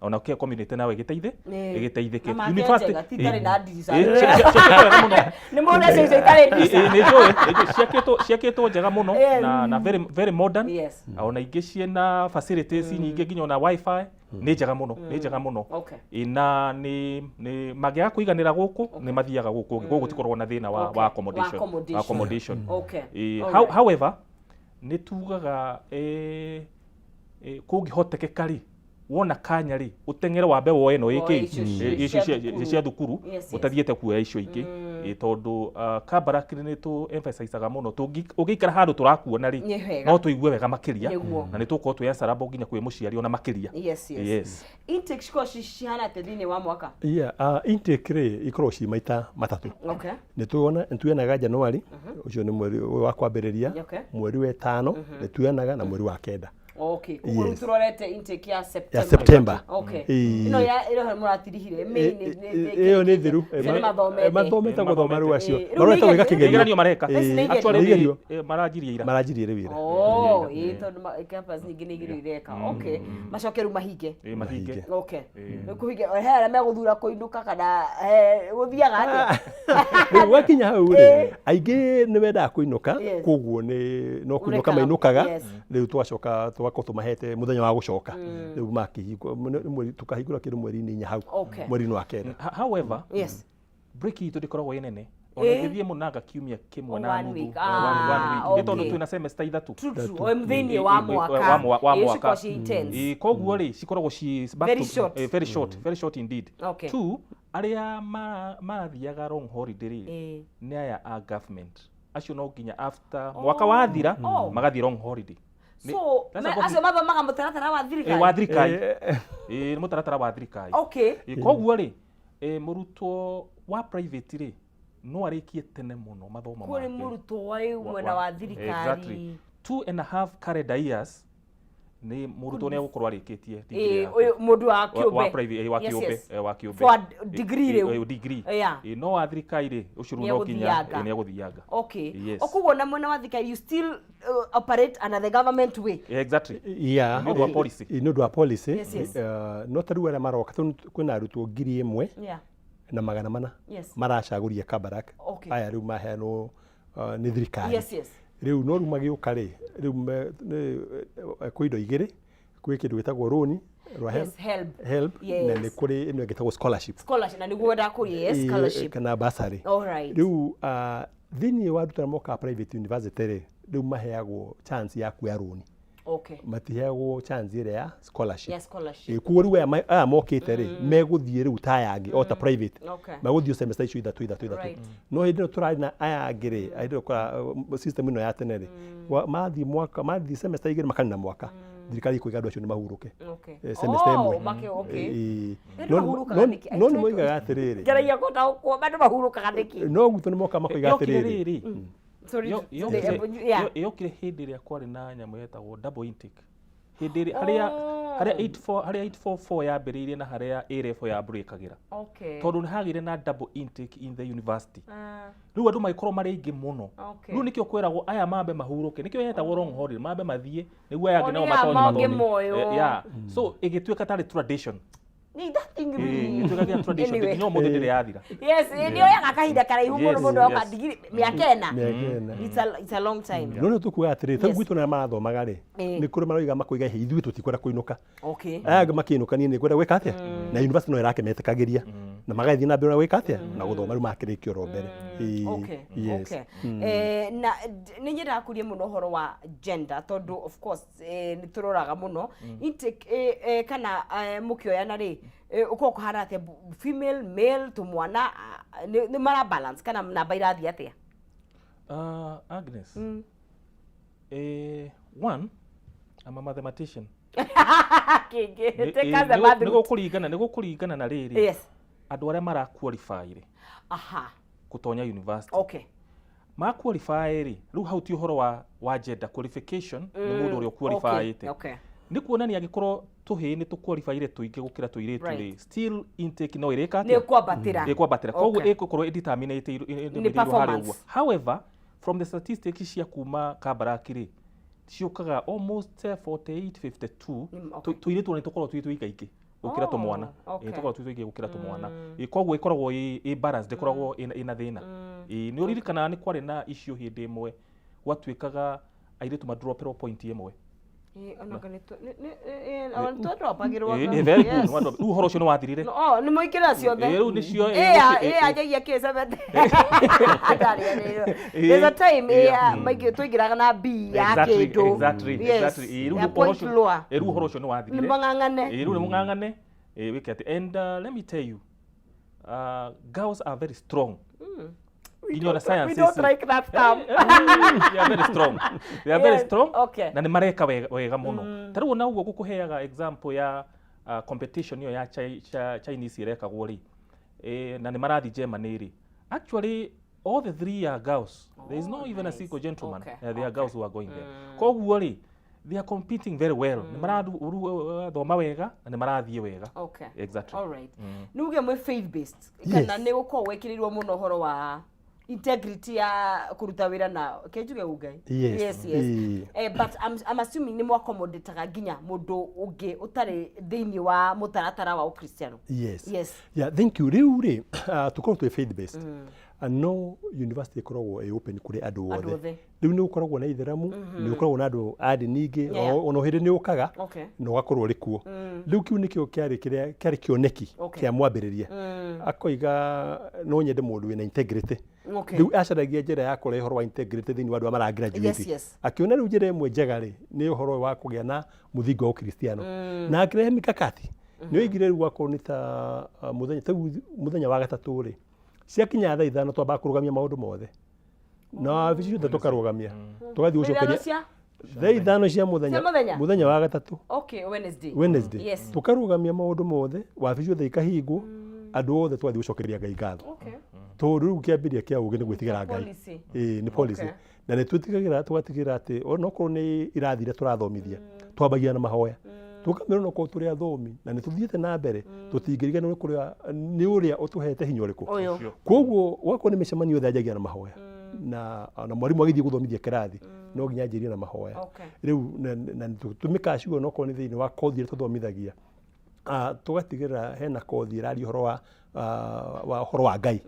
ona kĩa community nawe ĩgĩteithĩ ĩgĩteithĩke. Na make njega, ti itarĩ na ndirica. Ciakĩtwo wega mũno. Nĩ mona icio itarĩ ndirica. Nĩ njũĩ, nĩ njũĩ. Ciakĩtwo njega mũno na very, very modern. Ona ingĩ ciĩna facilities nyingĩ, nginya ona wifi. Nĩ njega mũno, nĩ njega mũno. Na nĩ mangĩaga kũiganĩra gũkũ, nĩ mathiaga gũkũ ũngĩ. Gũkũ gũtikoragwo na thĩna wa wa accommodation. Wa accommodation. Wa accommodation. However, nĩ tugaga kũngĩhotekeka rĩ, wona kanya rĩ, ũteng'ere wambe woe ĩno Woe ĩkĩ icio icio cia thukuru. Cia thukuru ũtathiĩte kuoya icio ingĩ. Tondũ Kabarak nĩ tũ emphasizaga mũno, ũngĩikara handũ tũrakuona rĩ, Nĩ wega. no tũigue wega makĩria na nĩ tũgũkorwo twĩ answerable nginya kwĩ mũciari ona makĩria. Yes. Intake cikoragwo cihana atĩa thĩinĩ wa mwaka? Yeah, intake rĩ, ikoragwo ci maita matatũ. Nĩ tuonaga January, ũcio nĩ mweri wa kwambĩrĩria, mweri wa ĩtano nĩ tuonaga, na mweri wa kenda. Okay. Koguo rĩu tũrorete intake ya September. Ya September. Ĩno ĩno mũratirihire May Ĩyo nĩ thiru. Acio nĩ mathomete. Mathomete gũthoma rĩu acio. Rĩu Marorete nĩ gwĩka igerio. kĩgerio. Igeranio mareka. Ici nĩ igerio. Actually Nĩ igerio. Maranjirie ira. Maranjirie rĩu ira. Oh, ĩĩ, tondũ campus nyingĩ nĩ igerio ireka. Okay. Macoke rĩu mahinge. Mahinge. Okay. Rĩu kũhinge, he arĩa megũthura kũinũka kana gũthiaga atĩa? Rĩu wakinya hau rĩ, aingĩ nĩ mendaga kũinũka, koguo nĩ no kũinũka Ũrekaga, mainũkaga. Rĩu tũgacoka tũgakorwo tũmahete mũthenya wa gũcoka. Rĩu makĩhingũra tũkahingũra kĩndũ mweri-inĩ inya hau, mweri-inĩ wa kenda. However, break itũ ndĩkoragwo ĩ nene, ona ĩngĩthiĩ mũnanga kiumia kĩmwe Oh, na one nuthu. week. One week. Nĩ tondũ twĩna semester ithatũ. True, true. O thĩinĩ wa mwaka. Wa Ĩĩ, mwaka. cikoragwo ciĩ intense. Koguo rĩ, cikoragwo ci back Very short. Very short, very short indeed. Two, arĩa marathiaga long holiday rĩ, nĩ aya a government acio, no nginya after mwaka wathira magathiĩ long holiday. So, That's a acio mathomaga mũtaratara wa thirikari? Wa thirikari. Nĩ mũtaratara wa thirikari. Koguo rĩ, mũrutwo wa private rĩ, no arĩkie tene mũno mathomo Kũrĩ make. mũrutwo wa mwena wa thirikari. Exactly. 2.5 calendar years nĩ mũrutwo nĩ egũkorwo arĩkĩtie degree yake. Ũyũ mũndũ wa Wa kĩũmbe. private, wa kĩũmbe, wa kĩũmbe. For a degree rĩu. Degree. No wa thirikari rĩ, ũcio rĩu no nginya Nĩegũthianga. Nĩ egũthianga. O koguo na mwena wa thirikari you still operate under the government way. Exactly. Yeah. Nĩ ũndũ wa policy. Nĩ ũndũ wa policy. No ta rĩu arĩa maroka, tondũ kwĩna arutwo 1400 maracagũria Kabarak. Aya rĩu maheanwo nĩ thirikari. Rĩu no rĩu magĩũka rĩ, rĩu kwĩ indo igĩrĩ, kwĩ kĩndũ gĩtagwo rũni rwa Yes, HELB. HELB, na nĩ kũrĩ ĩno ĩngĩ ĩtagwo scholarship. Scholarship, na nĩguo ndakũria, yes, scholarship. Kana bursary. All right. Rĩu thĩinĩ wa arutwo arĩa mokaga private university rĩ, rĩu maheagwo chance ya kuoya rũni, matiheagwo chance ĩrĩa ya scholarship. Yeah, scholarship. Koguo rĩu aya mokĩte rĩ, megũthiĩ rĩu ta aya angĩ o ta private, megũthiĩ semester icio ithatũ ithatũ ithatũ. No hĩndĩ ĩno tũrarĩ na aya angĩ rĩ, hĩndĩ ĩyo system ĩno ya tene rĩ, mathiĩ mwaka, mathiĩ semester igĩrĩ makanina mwaka, thirikari ĩkoiga andũ acio nĩ mahurũke. Semester Oh, ĩmwe. Okay. Andũ mahurũkaga nĩkĩ? I No nĩ try to- moigaga atĩrĩrĩ, Ngeragia gũtaũkwo, andũ mahurũkaga nĩkĩ? No gwitũ nĩ moka makoiga Yokire atĩrĩrĩ, rĩrĩ, Sorry, yeah. yokire hĩndĩ ĩrĩa kwarĩ na nyamũ yetagwo double intake, hĩndĩ ĩrĩa harĩa 84, harĩa 844 yambĩrĩirie na harĩa A level yambĩrĩkagĩra, tondũ nĩ hagĩire na double intake in the university. Rĩu andũ magĩkorwo marĩ aingĩ mũno. Rĩu nĩkĩo kwĩragwo aya mambe mahurũke, nĩkĩo yetagwo long holiday, mambe mathiĩ nĩguo aya Oh, angĩ nao nĩgetha matonye mangĩ mathome. moywo. Yeah. So ĩgĩtuĩka tarĩ tradition. Ni that thing really. Gĩtuĩka gĩa tradition Anyway. nginya ũmũthĩ ndĩrĩ yathira. Yes, nĩ yoyaga kahinda karaihu mũno Yes, mũndũ oka yes. ndigiri mĩaka ĩna. Mĩaka ĩna. It's a long time. No rĩu tũkuga atĩrĩrĩ, ta Yes. gwitũ na marathomaga rĩ, Eh. nĩ kũrĩ maroiga makoiga "Hĩ, ithuĩ tũtikwenda kũinũka. Okay. Aya angĩ makĩinũka niĩ nĩngwenda gwĩka atĩa? Na university no ĩrakĩmetĩkagĩria. Na magathiĩ na mbere na gwĩka atĩa? Na gũthoma rĩu makĩrĩkia oro mbere. Ĩĩ, Okay. Yes. Okay. Eh, na nĩ nyendaga kũria mũno ũhoro wa gender tondũ of course eh, nĩ tũroraga mũno intake eh, eh, kana eh, mũkĩoyana rĩ eh, ũkoragwo kũhana atĩa female male tũmwana ah, nĩ nĩ mara balance kana namba irathiĩ atĩa? Agnes, eh, one, I'm a mathematician. Kĩngĩ, Nĩ- take eh, us the nĩ math nĩ route. gũkũringana nĩ gũkũringana na rĩrĩ Yes. andũ arĩa mara qualify rĩ Aha. gũtonya university Okay. ma qualify rĩ rĩu hau ti ũhoro wa wa gender qualification nĩ mũndũ ũrĩa Okay. ũqualifyĩte Okay. nĩ kuonania angĩkorwo tũhĩĩ nĩ tũqualifyire tũingĩ gũkĩra tũirĩtu rĩ Right. still intake no ĩrĩka Nĩ atĩa kwambatĩra. ĩkwambatĩra koguo Okay. ĩgũkorwo ĩdeterminĩte Nĩ harĩ performance. ũguo however from the statistics cia kuma Kabarak rĩ ciũkaga almost 48 52 Mm, okay. tũirĩtu nĩ tũkoragwo twĩ tũingaingĩ gũkĩra Oh, tũmwana okay. Ĩ, tũkoragwo twĩ tũingĩ gũkĩra tũmwana Ĩ, koguo ĩkoragwo ĩ ĩ balanced ndĩkoragwo ĩna ĩna thĩna Ĩ, nĩ ũririkanaga nĩ kwarĩ na issue hĩndĩ ĩmwe gwatuĩkaga airĩtu madroperwo point ĩmwe Eh, ona nĩ tũ- nĩ- nĩ- eh, ona nĩ twadropagĩrwo. Ĩ, ĩ, very good, Yes. nĩ wadrop- rĩu ũhoro ũcio nĩ wathirire Oh, nĩ mũingĩra ciothe. Ĩ, rĩu nĩcio, ĩ, Ĩ, gũtirĩ- ĩ, ĩ, ĩ. anjagia kĩ 70. Ndarĩ, There's a time ĩ, Yeah. maingĩ tũingĩraga na B ya Exactly, kĩndũ. exactly, Yes. exactly. Ĩ, rĩu Ya ũhoro point ũcio- lower. ĩ, rĩu ũhoro ũcio nĩ wathirire Nĩ mang'ang'ane. Ĩ, rĩu nĩ mũng'ang'ane Ĩ, wĩke atĩ and let me tell you girls are very strong nginya ona We sciences don't like that term. they are very strong they are very Yes, strong okay. na nĩ mareka wega, wega mũno ta rĩu ona ũguo gũkũheaga example ya competition ĩyo ya Chinese ĩrekagwo rĩ eh, na nĩ marathiĩ Germany rĩ actually all the three are girls there is no even a nice. single gentleman Okay, they are girls who are going there koguo rĩ they are competing very well nĩ marathoma wega na nĩ marathiĩ wega Okay. exactly All right. Nĩ uge mwĩ faith based kana nĩ gũkorwo gwĩkĩrĩirwo mũno ũhoro wa integrity ya kũruta wĩra na kenjuge ũngai. Yes. Yes, yes. Ĩĩ. Eh, but I'm assuming nĩ mwakomodĩtaga nginya mũndũ ũngĩ ũtarĩ thĩinĩ wa mũtaratara wa ũkristiano. Yes. Yes. Yeah, thank you. Rĩu rĩ, tũkoragwo twĩ faith based. No university ĩkoragwo ĩ open kũrĩ andũ Andũ othe. othe. Rĩu nĩ gũkoragwo na itheramu, nĩ gũkoragwo na andũ a ndini ingĩ, Yeah. ona hĩndĩ nĩ ũkaga Okay. na ũgakorwo ũrĩ kuo. Rĩu kĩu nĩkĩo kĩarĩ kĩrĩa kĩarĩ kĩoneki Okay. kĩa mwambĩrĩria. Akoiga no nyende mũndũ wĩna integrity. Okay. Rĩu acaragia njĩra ya kũrehe ũhoro wa integrity thĩinĩ wa andũ arĩa mara graduate. Yes, yes. Akĩona rĩu njĩra ĩmwe njega rĩ nĩ ũhoro wa kũgĩa na mũthingi wa ũkristiano na akĩrehe mikakati nĩ oigire rĩu akorwo nĩ ta mũthenya ta rĩu mũthenya wa gatatũ rĩ ciakinya thaa ithano twambaga kũrũgamia maũndũ mothe na wabici ciothe tũkarũgamia tũgathiĩ Ithano gũcokeria cia? thaa ithano cia mũthenya Cia mũthenya? mũthenya wa gatatũ Okay, Wednesday. Wednesday Yes. tũkarũgamia maũndũ mothe wabici ciothe ikahingwo andũ othe tũgathiĩ gũcokeria Ngai ngatho Okay. tondũ rĩu kĩambĩrĩria kĩa ũgĩ nĩ gwĩtigĩra Ngai Policy. ĩĩ nĩ policy Okay. na nĩ twĩtigagĩra tũgatigĩra atĩ onokorwo nĩ irathi iria tũrathomithia twambagia na mahoya tũkamĩra onokorwo tũrĩ athomi na nĩ tũthiĩte na mbere tũtingĩriganĩrwo nĩ kũrĩa nĩ ũrĩa ũtũhete hinya ũrĩkũ Ũyũ. koguo wakorwo nĩ mĩcemanio yothe anjagia na mahoya na na mwarimũ agĩthiĩ gũthomithia kĩrathi no nginya anjĩrie na mahoya Okay. rĩu na tũmĩkaga ciugo onokorwo nĩ thĩinĩ wa kothi ĩrĩa tũthomithagia tũgatigĩrĩra hena kothi ĩraria ũhoro wa wa ũhoro wa Ngai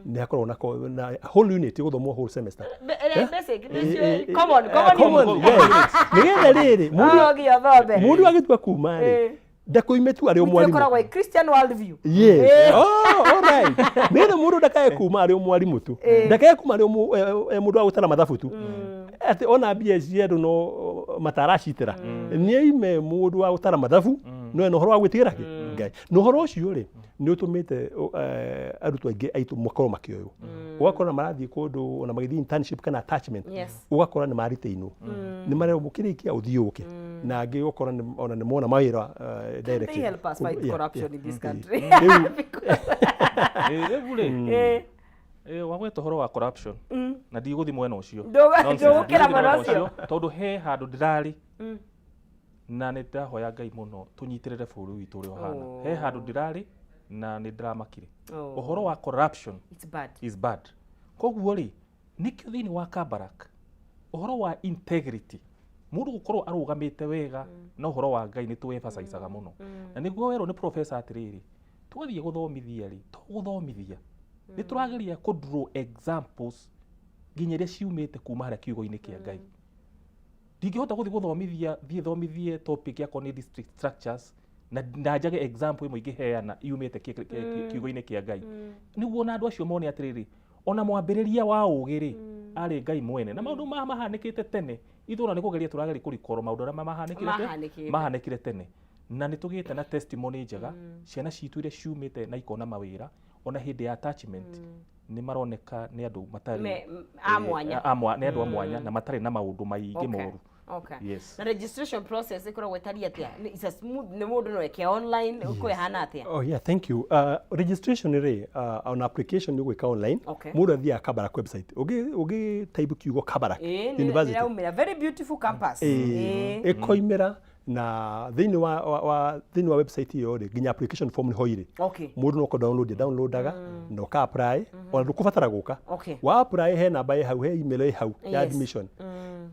nĩ hakoragwo na na whole unit ĩgũthomwo whole semester Ĩrĩa basic, Eh, eh, common, eh, common common, unit. yes. Nĩgetha rĩrĩ mũndũ Oh, nginya thome. mũndũ agĩtua kuma rĩ Eh. ndakoime tu arĩ o mwarimũ Ĩkoragwo ĩ Christian world view. Yes. Eh. Oh, all right. Nĩgetha mũndũ ndakae kuma arĩ o mwarimũ tu ndakae kuma arĩ o mũndũ wa gũtara mathabu tu atĩ ona mbia cia andũ no mataracitĩra nĩ aime mũndũ wa gũtara mathabu no ena ũhoro wa gwĩtigĩra kĩ Ngai na ũhoro ũcio rĩ nĩ ũtũmĩte arutwo aingĩ aitũ makorwo makĩoywo ũgakora marathiĩ kũndũ ona magĩthiĩ internship kana attachment Yes. ũgakora nĩ maritainwo nĩ marerwo mũkĩrĩkia ũthiĩ ũke na angĩ ũgakora ona nĩ mona mawĩra They directly. help us fight Yeah, corruption yeah. in this country. Rĩu Rĩu rĩ Eh, wagweta ũhoro wa corruption na ndigũthiĩ mwena ũcio Nonsense. Ndũgũkĩra Ndigũthiĩ mwena ũcio. tondũ he handũ ndĩrarĩ na nĩ ndahoya Ngai mũno tũnyitĩrĩre bũrũri witũ ũrĩa ũhana he handũ ndĩrarĩ na nĩ ndĩramakire Oh. ũhoro wa corruption It's bad. is bad koguo rĩ nĩkĩo thĩinĩ wa Kabarak ũhoro wa integrity Mũndũ gũkorwo arũgamĩte wega na ũhoro wa Ngai nĩ tũ-emphasizaga mũno. Na nĩguo werwo nĩ professor atĩrĩrĩ, twathiĩ gũthomithia rĩ, to gũthomithia, nĩ tũrageria kũ draw examples nginya iria ciumĩte kuma harĩa kiugo-inĩ kĩa Ngai. Ndingĩhota gũthiĩ gũthomithia, thiĩ thomithie topic yakwa nĩ district structures na na njage example ĩmwe ingĩheana yumĩte kiugo-inĩ kĩa Ngai. Nĩguo ona andũ acio mone atĩrĩrĩ, ona mwambĩrĩria wa ũgĩ rĩ, arĩ Ngai mwene. Na maũndũ maya mahanĩkĩte tene, ithuĩ ona nĩ kũgeria tũrageria kũrikoro maũndũ arĩa mahanĩkire Mahanĩkĩte. mahanĩkire tene. Na nĩ tũgĩte na testimony njega, ciana citũ iria ciumĩte na ikona mawĩra, ona hĩndĩ ya attachment, nĩ maroneka nĩ andũ matarĩ A mwanya. Nĩ andũ a mwanya na matarĩ na maũndũ maingĩ moru. Yes. Na registration process ĩkoragwo ĩtariĩ atĩa? It's a smooth, nĩ mũndũ no eke online, kũ ĩhana atĩa? Oh yeah, thank you. Registration rĩ, on application nĩ gwĩka online. Mũndũ athiaga Kabarak website. Ũngĩ ũngĩ type kiugo Kabarak University. Nĩraumĩra very beautiful campus. Ĩkoimĩra na thĩinĩ wa, wa, wa thĩinĩ wa website ĩyo rĩ, nginya application form nĩho irĩ. Mũndũ no kũ download downloadaga na ũka apply, ona ndũkũbatara gũka. Wa apply he namba ĩ hau, he email ĩ hau ya admission.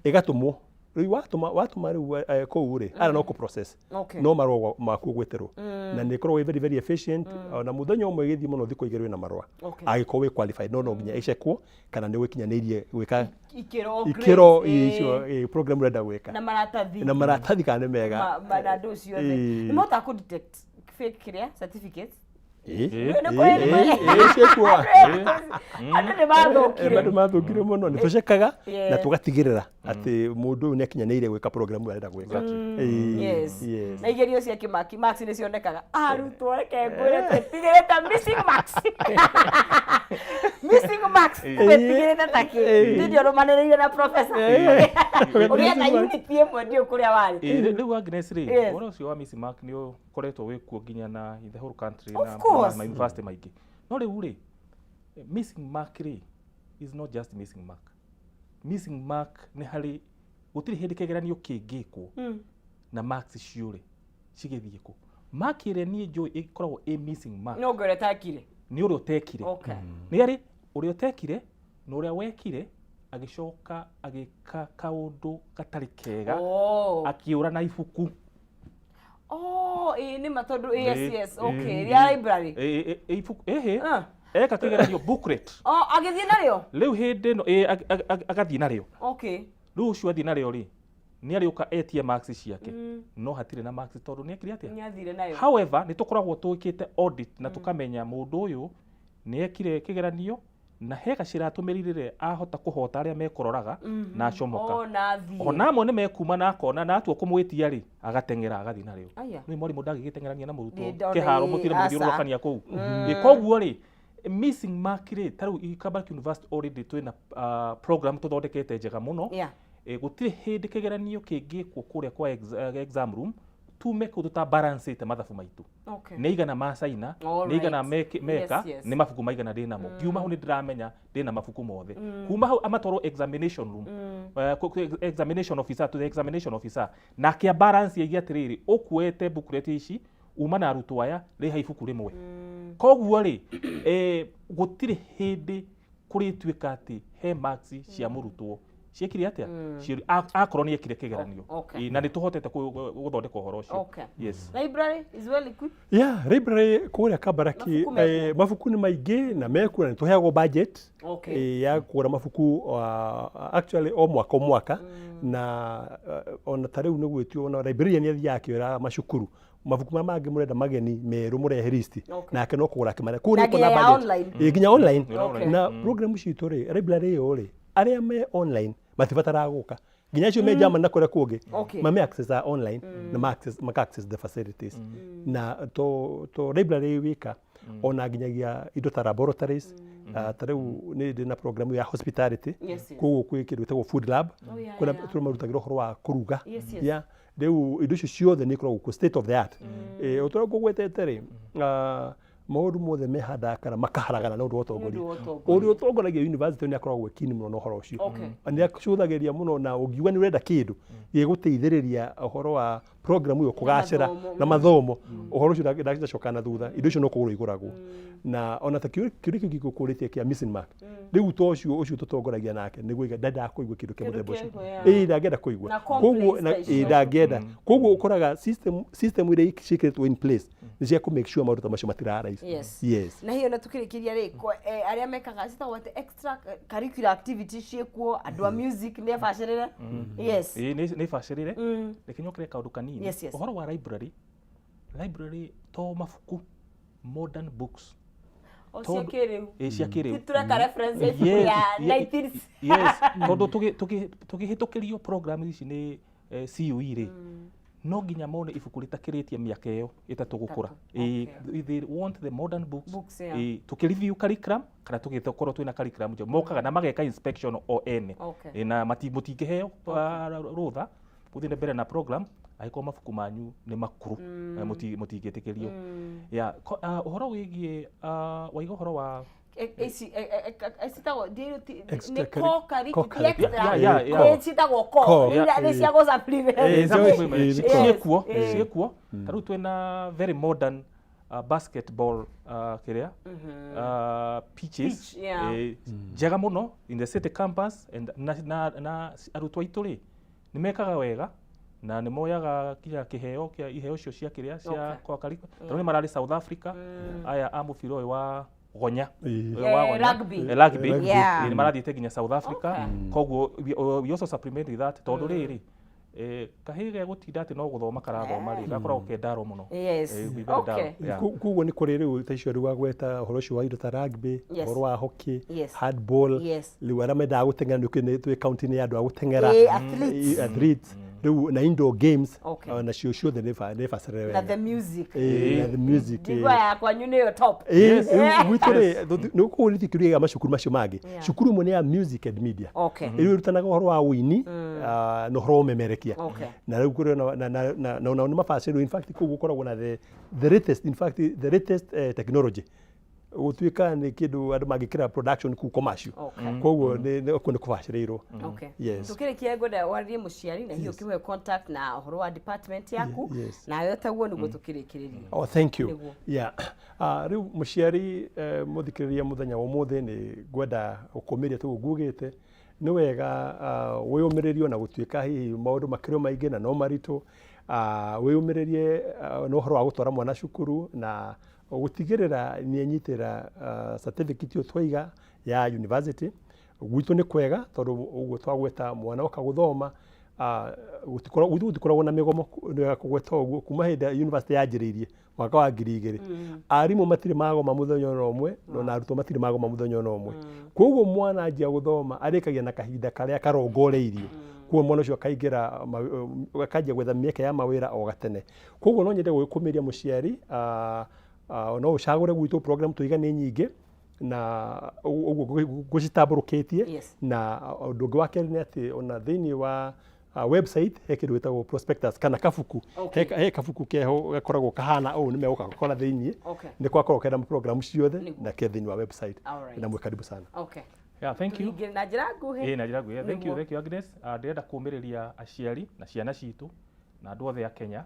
Ĩgatũmwo. Rĩu watũma watũma rĩu kũu rĩ, ara no kũ process. No marũa maku ũgwĩtĩrwo. Na nĩ ĩkoragwo ĩ very very efficient. Ona mũthenya ũmwe ĩgĩthiĩ mũno thikũ igĩrĩ wĩna marũa. Angĩkorwo wĩ qualified, no no nginya ĩcekwo kana nĩ ũgĩkinyanĩirie gwĩka Ikĩro, ikĩro grades, icio program ũrenda gwĩka. Na maratathi. Na maratathi kana nĩ mega. Na andũ ciothe. Nĩ mahotaga kũ detect fake kĩrĩa certificates? Ĩĩ. Nĩ kũrĩ- Ĩĩ, ciĩkuo. Andũ nĩ mathũkire. Andũ mathũkire mũno. Nĩ tũcekaga na tũgatigĩrĩra atĩ mũndũ ũyũ nĩ akinyanĩire gwĩka program ĩrĩa arenda gwĩka. Na igerio cia kĩmaki marks nĩ cionekaga. Arutwo reke ngwĩre twĩtigĩrĩte missing marks. Missing marks twĩtigĩrĩte ta kĩ. Ndĩndĩ ũrũmanĩrĩire na professor. Ũgĩetha unit ĩmwe ndiũ kũrĩa warĩ. Rĩu Agnes rĩ, ũhoro ũcio wa missing mark nĩ ũkoretwo wĩkuo nginya na in the whole country Of na course. na university maingĩ. No rĩu rĩ, missing mark rĩ is not just missing mark. Missing mark nĩ harĩ gũtirĩ hĩndĩ kĩgeranio kĩngĩkwo na marks ciũre cigĩthiĩ kũ. Mark ĩrĩa niĩ njũĩ ĩkoragwo ĩ missing mark No ngwĩre ũtekire. Nĩ ũrĩa ũtekire. Nĩ arĩ ũrĩa ũtekire na ũrĩa wekire agĩcoka agĩka kaũndũ gatarĩ kega, akĩũra na ibuku. Oh, ĩĩ nĩ ma tondũ yes, yes, okay. Rĩa library. Ĩ, ibuku ĩhĩ eka kĩgeranio booklet. Oh, agĩthiĩ narĩo? Rĩu hĩndĩ ĩno ĩ, agathiĩ narĩo. Rĩu ũcio athiĩ narĩo rĩ, nĩ arĩũka etie marks ciake, no hatirĩ na marks tondũ nĩ ekire atĩa? Nĩ athire nayo. However, nĩ tũkoragwo twĩkĩte audit na tũkamenya mũndũ ũyũ nĩ ekire kĩgeranio na he gacĩra atũmĩrire ahota kũhota arĩa mekũroraga na acomoka. Oh, na athiĩ. Ona amwe nĩ mekuma na akona na atua kũmwĩtia rĩ, agateng'era agathiĩ narĩo. Aya. Nĩ mwarimũ ndangĩgĩteng'erania na mũrutwo Nĩ ndona kĩharo ĩ, mũtire aca. mũgĩthiũrũrũkania kũu. Ĩ, koguo rĩ, missing mark rĩ, ta rĩu Kabarak University already twĩna program tũthondekete njega mũno. Gũtirĩ hĩndĩ kĩgeranio kĩngĩkwo kũrĩa kwa exam room tume kũu tũtabalancĩte mathabu maitũ. Nĩ igana ma China, nĩ igana meka, nĩ mabuku maigana ndĩ namo. Ngiuma hau nĩ ndĩramenya ndĩ na mabuku mothe. Kuma hau amatwarwo examination room, examination officer, to the examination officer, nake a balance aige atĩrĩrĩ, ũkuoete booklet ici uma na arutwo aya rĩha ibuku rĩmwe. Koguo rĩ, gũtirĩ hĩndĩ kũrĩtuĩka atĩ he marks cia mũrutwo ciekire atĩa, akorwo nĩ ekire kĩgeranio. Ĩ, na nĩ tũhotete gũthondeka ũhoro ũcio. Yes. Library is well equipped. Yeah, library kũrĩa Kabaraki. Mabuku mekuo. Mabuku nĩ maingĩ na mekuo na nĩ tũheagwo budget ya kũgũra mabuku, actually o mwaka o mwaka, na ona ta rĩu nĩ gwĩtio ona librarian athiaga akĩoya macukuru mabuku marĩa mangĩ mũrenda mageni merũ mũrehe list, nake no kũgũra akĩmarehe. Kũu Na nĩ kuona nginya ya budget. online. Ĩ, nginya online. Na Na program citũ rĩ, library ĩyo rĩ, arĩa me online matibataraga gũka nginya acio me Germany na kũrĩa kũngĩ, mame access a online na ma access, maka access the facilities, na to library wika, ona nginyagia indo ta laboratories. Ta rĩu nĩ ndĩ na program ya hospitality. Koguo kwĩ kĩndũ gĩtagwo food lab, kũrĩa tũmarutagĩra ũhoro wa kũruga. Yeah, rĩu indo icio ciothe nĩ ikoragwo kuo state of the art. Ũtorĩa ngũgwetete rĩ, maũndũ mothe mehandaga kana makaharagana nĩ ũndũ wa ũtongoria. Nĩ ũndũ wa ũtongoria. Ũrĩa ũtongoragia university nĩ akoragwo keen mũno na ũhoro ũcio. Nĩ acũthagĩrĩria mũno, na ũngiuga nĩ ũrenda kĩndũ gĩgũteithĩrĩria ũhoro wa program ĩyo kũgacĩra mathomo, na mathomo ũhoro ũcio ndacoka na thutha indo icio no kũgũrwo igũragwo na ona ta kĩũria kĩu gĩkũrĩtie kĩa missing mark rĩu to ũcio ũcio tũtongoragia nake nĩguo ndendaga kũigua kĩndũ kĩa Kĩndũ mũthemba ũcio kĩu, yeah. ĩĩ ndangĩenda kũigua Na koguo complaints na ta icio. ĩĩ ndangĩenda koguo ũkoraga system system iria ciĩkĩrĩtwo in place nĩ cia kũ make sure maũndũ ta macio matira arise Yes. yes Na hiyo na tukĩrĩkĩria rĩ arĩa mekaga citagwo atĩ extra curricular activities ciĩkuo andũ a music nĩ abacĩrĩre yes Ĩĩ, nĩ bacĩrĩre reke nyokere kaũndũ kanini Yes, yes. ũhoro wa library library to mabuku modern books o cia Tondũ- kĩrĩu ĩĩ, cia kĩrĩu tũreka reference ya ibuku Yes, ya ye- 19 yes tondũ tũkĩhĩtũkĩrio program ici nĩ CUE rĩ no nginya mone ibuku rĩtakĩrĩtie mĩaka ĩyo ĩtatũ gũkũra Ĩtatũ, Ĩĩ, they want the modern books, Books, yeah. Ĩĩ, tũkĩ-review curriculum kana tũgĩkorwo twĩna curriculum njerũ mokaga na mageka inspection o ene Okay. Ĩĩ, na mũtingĩheo rũtha gũthiĩ na mbere na program angĩkorwo mabuku manyu nĩ makũrũ mũtingĩtĩkĩrio Yeah, ũhoro wĩgiĩ waiga ũhoro wa ici citagwo nĩ Extra co-curricular co-curricular. extra Yeah, yeah, Nĩ yeah. citagwo co Co. nĩ cia gũ supplement Yes. Ciĩkuo ciĩkuo ta rĩu twĩna very modern basketball kĩrĩa pitches Pitch, yeah. Njega mũno in the city campus and na arutwo aitũ rĩ nĩ mekaga wega na nĩ moyaga kinya kĩheo kĩa iheo icio cia kĩrĩa cia Okay. kwa karibu ta rĩu nĩ mararĩ South Africa aya a mũbira ũyũ wa gonya Ĩĩ. Ũyũ wa gonya. Rugby. Rugby. Yeah. Ĩĩ, nĩ marathiĩte nginya South Africa Okay. koguo we also supplement with that tondũ rĩrĩ kahĩĩ gegũtinda atĩ no gũthoma karathoma rĩ gakoragwo ke ndaro mũno Yes. We very Okay. dull. Yeah. Koguo nĩ kũrĩ rĩu ta icio rĩu wagweta ũhoro ũcio wa indo ta rugby Yes. ũhoro wa hockey Yes. handball Yes. rĩu arĩa mendaga gũteng'era nĩ twĩ kaunti-inĩ ya andũ a gũteng'era Ĩĩ, athletes. Ĩĩ, athletes rĩu na indoor games Okay. nacio ciothe nĩ bacĩrĩre na wega the music Ĩĩ, na the music ĩĩ. ndigwa ya kwanyu nĩyo top Ĩĩ, rĩu gwitũ rĩ nĩ kũu nĩ kĩũria gĩa macukuru macio mangĩ Yeah. cukuru ĩmwe nĩ ya music and media Okay. ĩrĩa ĩrutanaga ũhoro wa ũini na ũhoro wa ũmemerekia Okay. na rĩu kũrĩ ona na onao nĩ mabacĩrĩirwo in fact kũu gũkoragwo na the latest in fact the latest technology gũtuĩka nĩ kĩndũ andũ mangĩkĩra production kũu commercial Okay. koguo kũu nĩ kũbacĩrĩirwo Okay. Yes. Tukĩrĩkia ngwenda warĩrie mũciari na hihi ũkĩmũhe contact na ũhoro wa department yaku nawe taguo nĩguo tũkĩrĩkĩrĩrie. Oh, thank you. Nĩguo. Yeah. Rĩu mũciari mũthikĩrĩria mũthenya wa ũmũthĩ nĩ ngwenda gũkũmĩria tũguo ngugĩte nĩ wega wĩyũmĩrĩrie ona gũtuĩka hihi maũndũ makĩrĩ o maingĩ na no maritũ wĩyũmĩrĩrie na ũhoro wa gũtwara mwana cukuru na gũtigĩrĩra nĩ enyitĩra certificate ĩyo twaiga ya university gwitũ nĩ kwega tondũ ũguo twagweta mwana oka gũthoma gwitũ gũtikoragwo na mĩgomo nĩ wega kũgweta ũguo kuma hĩndĩ ĩrĩa university yanjĩrĩirie mwaka wa 2000 arimũ matirĩ magoma mũthenya ona ũmwe na arutwo matirĩ magoma mũthenya ona ũmwe koguo mwana anjia gũthoma arĩkagia na kahinda karĩa karongoreirio koguo mwana ũcio akaingĩra akanjia gwetha mĩeke ya mawĩra o gatene koguo no nyende gũgĩkũmĩria mũciari no ũcagũre gwitũ program tũiga nĩ nyingĩ na ũguo ngũcitambũrũkĩtie Yes. na ũndũ ũngĩ wa kerĩ nĩ atĩ ona thĩinĩ wa website he kĩndũ gĩtagwo prospectus kana kabuku Okay. he kabuku keho gakoragwo kahana ũũ nĩ megũka gakora thĩinĩ Okay. nĩ kwakorwo kena program ciothe Nĩguo. na ke thĩinĩ wa website Alright. na mwĩ karibu sana Okay. Yeah, thank you. Tũhinge na njĩra nguhĩ. Ĩĩ na njĩra nguhĩ. Thank you, Nĩguo. thank you Agnes. Ndĩrenda kũmĩrĩria aciari na ciana citũ na andũ othe a Kenya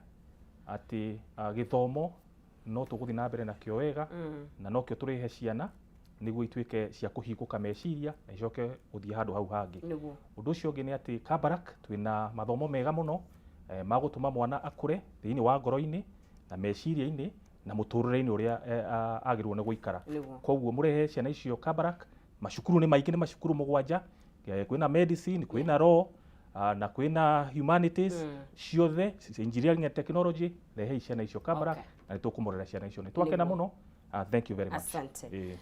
atĩ gĩthomo no tũgũthiĩ na mbere nakĩo wega na nokĩo tũrĩhe ciana nĩguo ituĩke cia kũhingũka meciria na icoke gũthiĩ handũ hau hangĩ. Nĩguo. Ũndũ ũcio ũngĩ nĩ atĩ Kabarak twĩna mathomo mega mũno ma gũtũma mwana akũre thĩinĩ wa ngoro-inĩ na meciria-inĩ na mũtũrĩre-inĩ ũrĩa agĩrĩirwo nĩ gũikara. Nĩguo. Koguo mũrehe ciana icio Kabarak, macukuru nĩ maingĩ, nĩ macukuru 7, kwĩna medicine, kwĩna law, na kwĩna humanities ciothe, engineering and technology, rehei ciana icio Kabarak Okay. na nĩ tũkũmũrera ciana icio. Nĩ twakena Nĩguo. mũno. Thank you very much. Asante. Ĩĩ.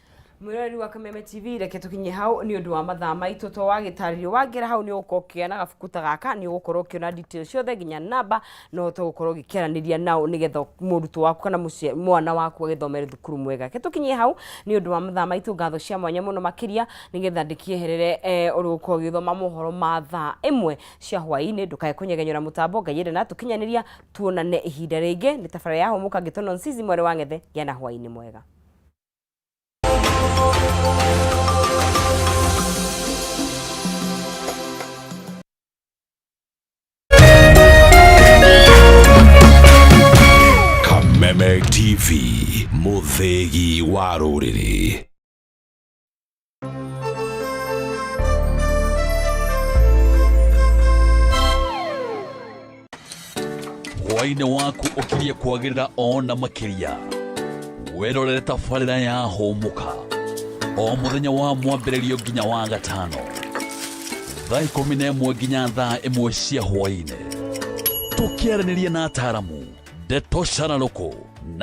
Mwĩroreri wa Kameme TV reke tũkinye hau nĩ ũndũ wa mathaa maitũ to wagĩtarĩrio wangĩra hau nĩ ũgũkorwo ũkĩoya na gabuku ta gaka nĩ ũgũkorwo ũkĩona details ciothe nginya namba no ũhote gũkorwo ũgĩkĩaranĩria nao nĩgetha mũrutwo waku kana mwana waku agĩthomere thukuru mwega. Reke tũkinye hau nĩ ũndũ wa mathaa maitũ ngatho cia mwanya mũno makĩria nĩgetha ndĩkĩeherere ũrĩ gũkorwo ũgĩthoma mohoro ma thaa 1 cia hwaĩ-inĩ ndũkae kũnyegenyora mũtambo Ngai ende na tũkinyanĩria tuonane ihinda rĩngĩ nĩ tabarĩra ya Hũmũka ngĩtwo Nonsizi mwarĩ wa Ng'ethe gĩa na hwaĩ-inĩ mwega. Kameme TV, mũthĩgi wa rũrĩrĩ. Hwaĩ-inĩ waku ũkirie kwagĩrĩra ona makĩria. Wĩrorere tabarĩra ya Hũmũka o mũthenya wa mwambĩrĩrio nginya wa gatano thaa 11 nginya thaa 1 cia hwaĩ-inĩ, tũkĩaranĩria na ataramu ndeto cararũkũ na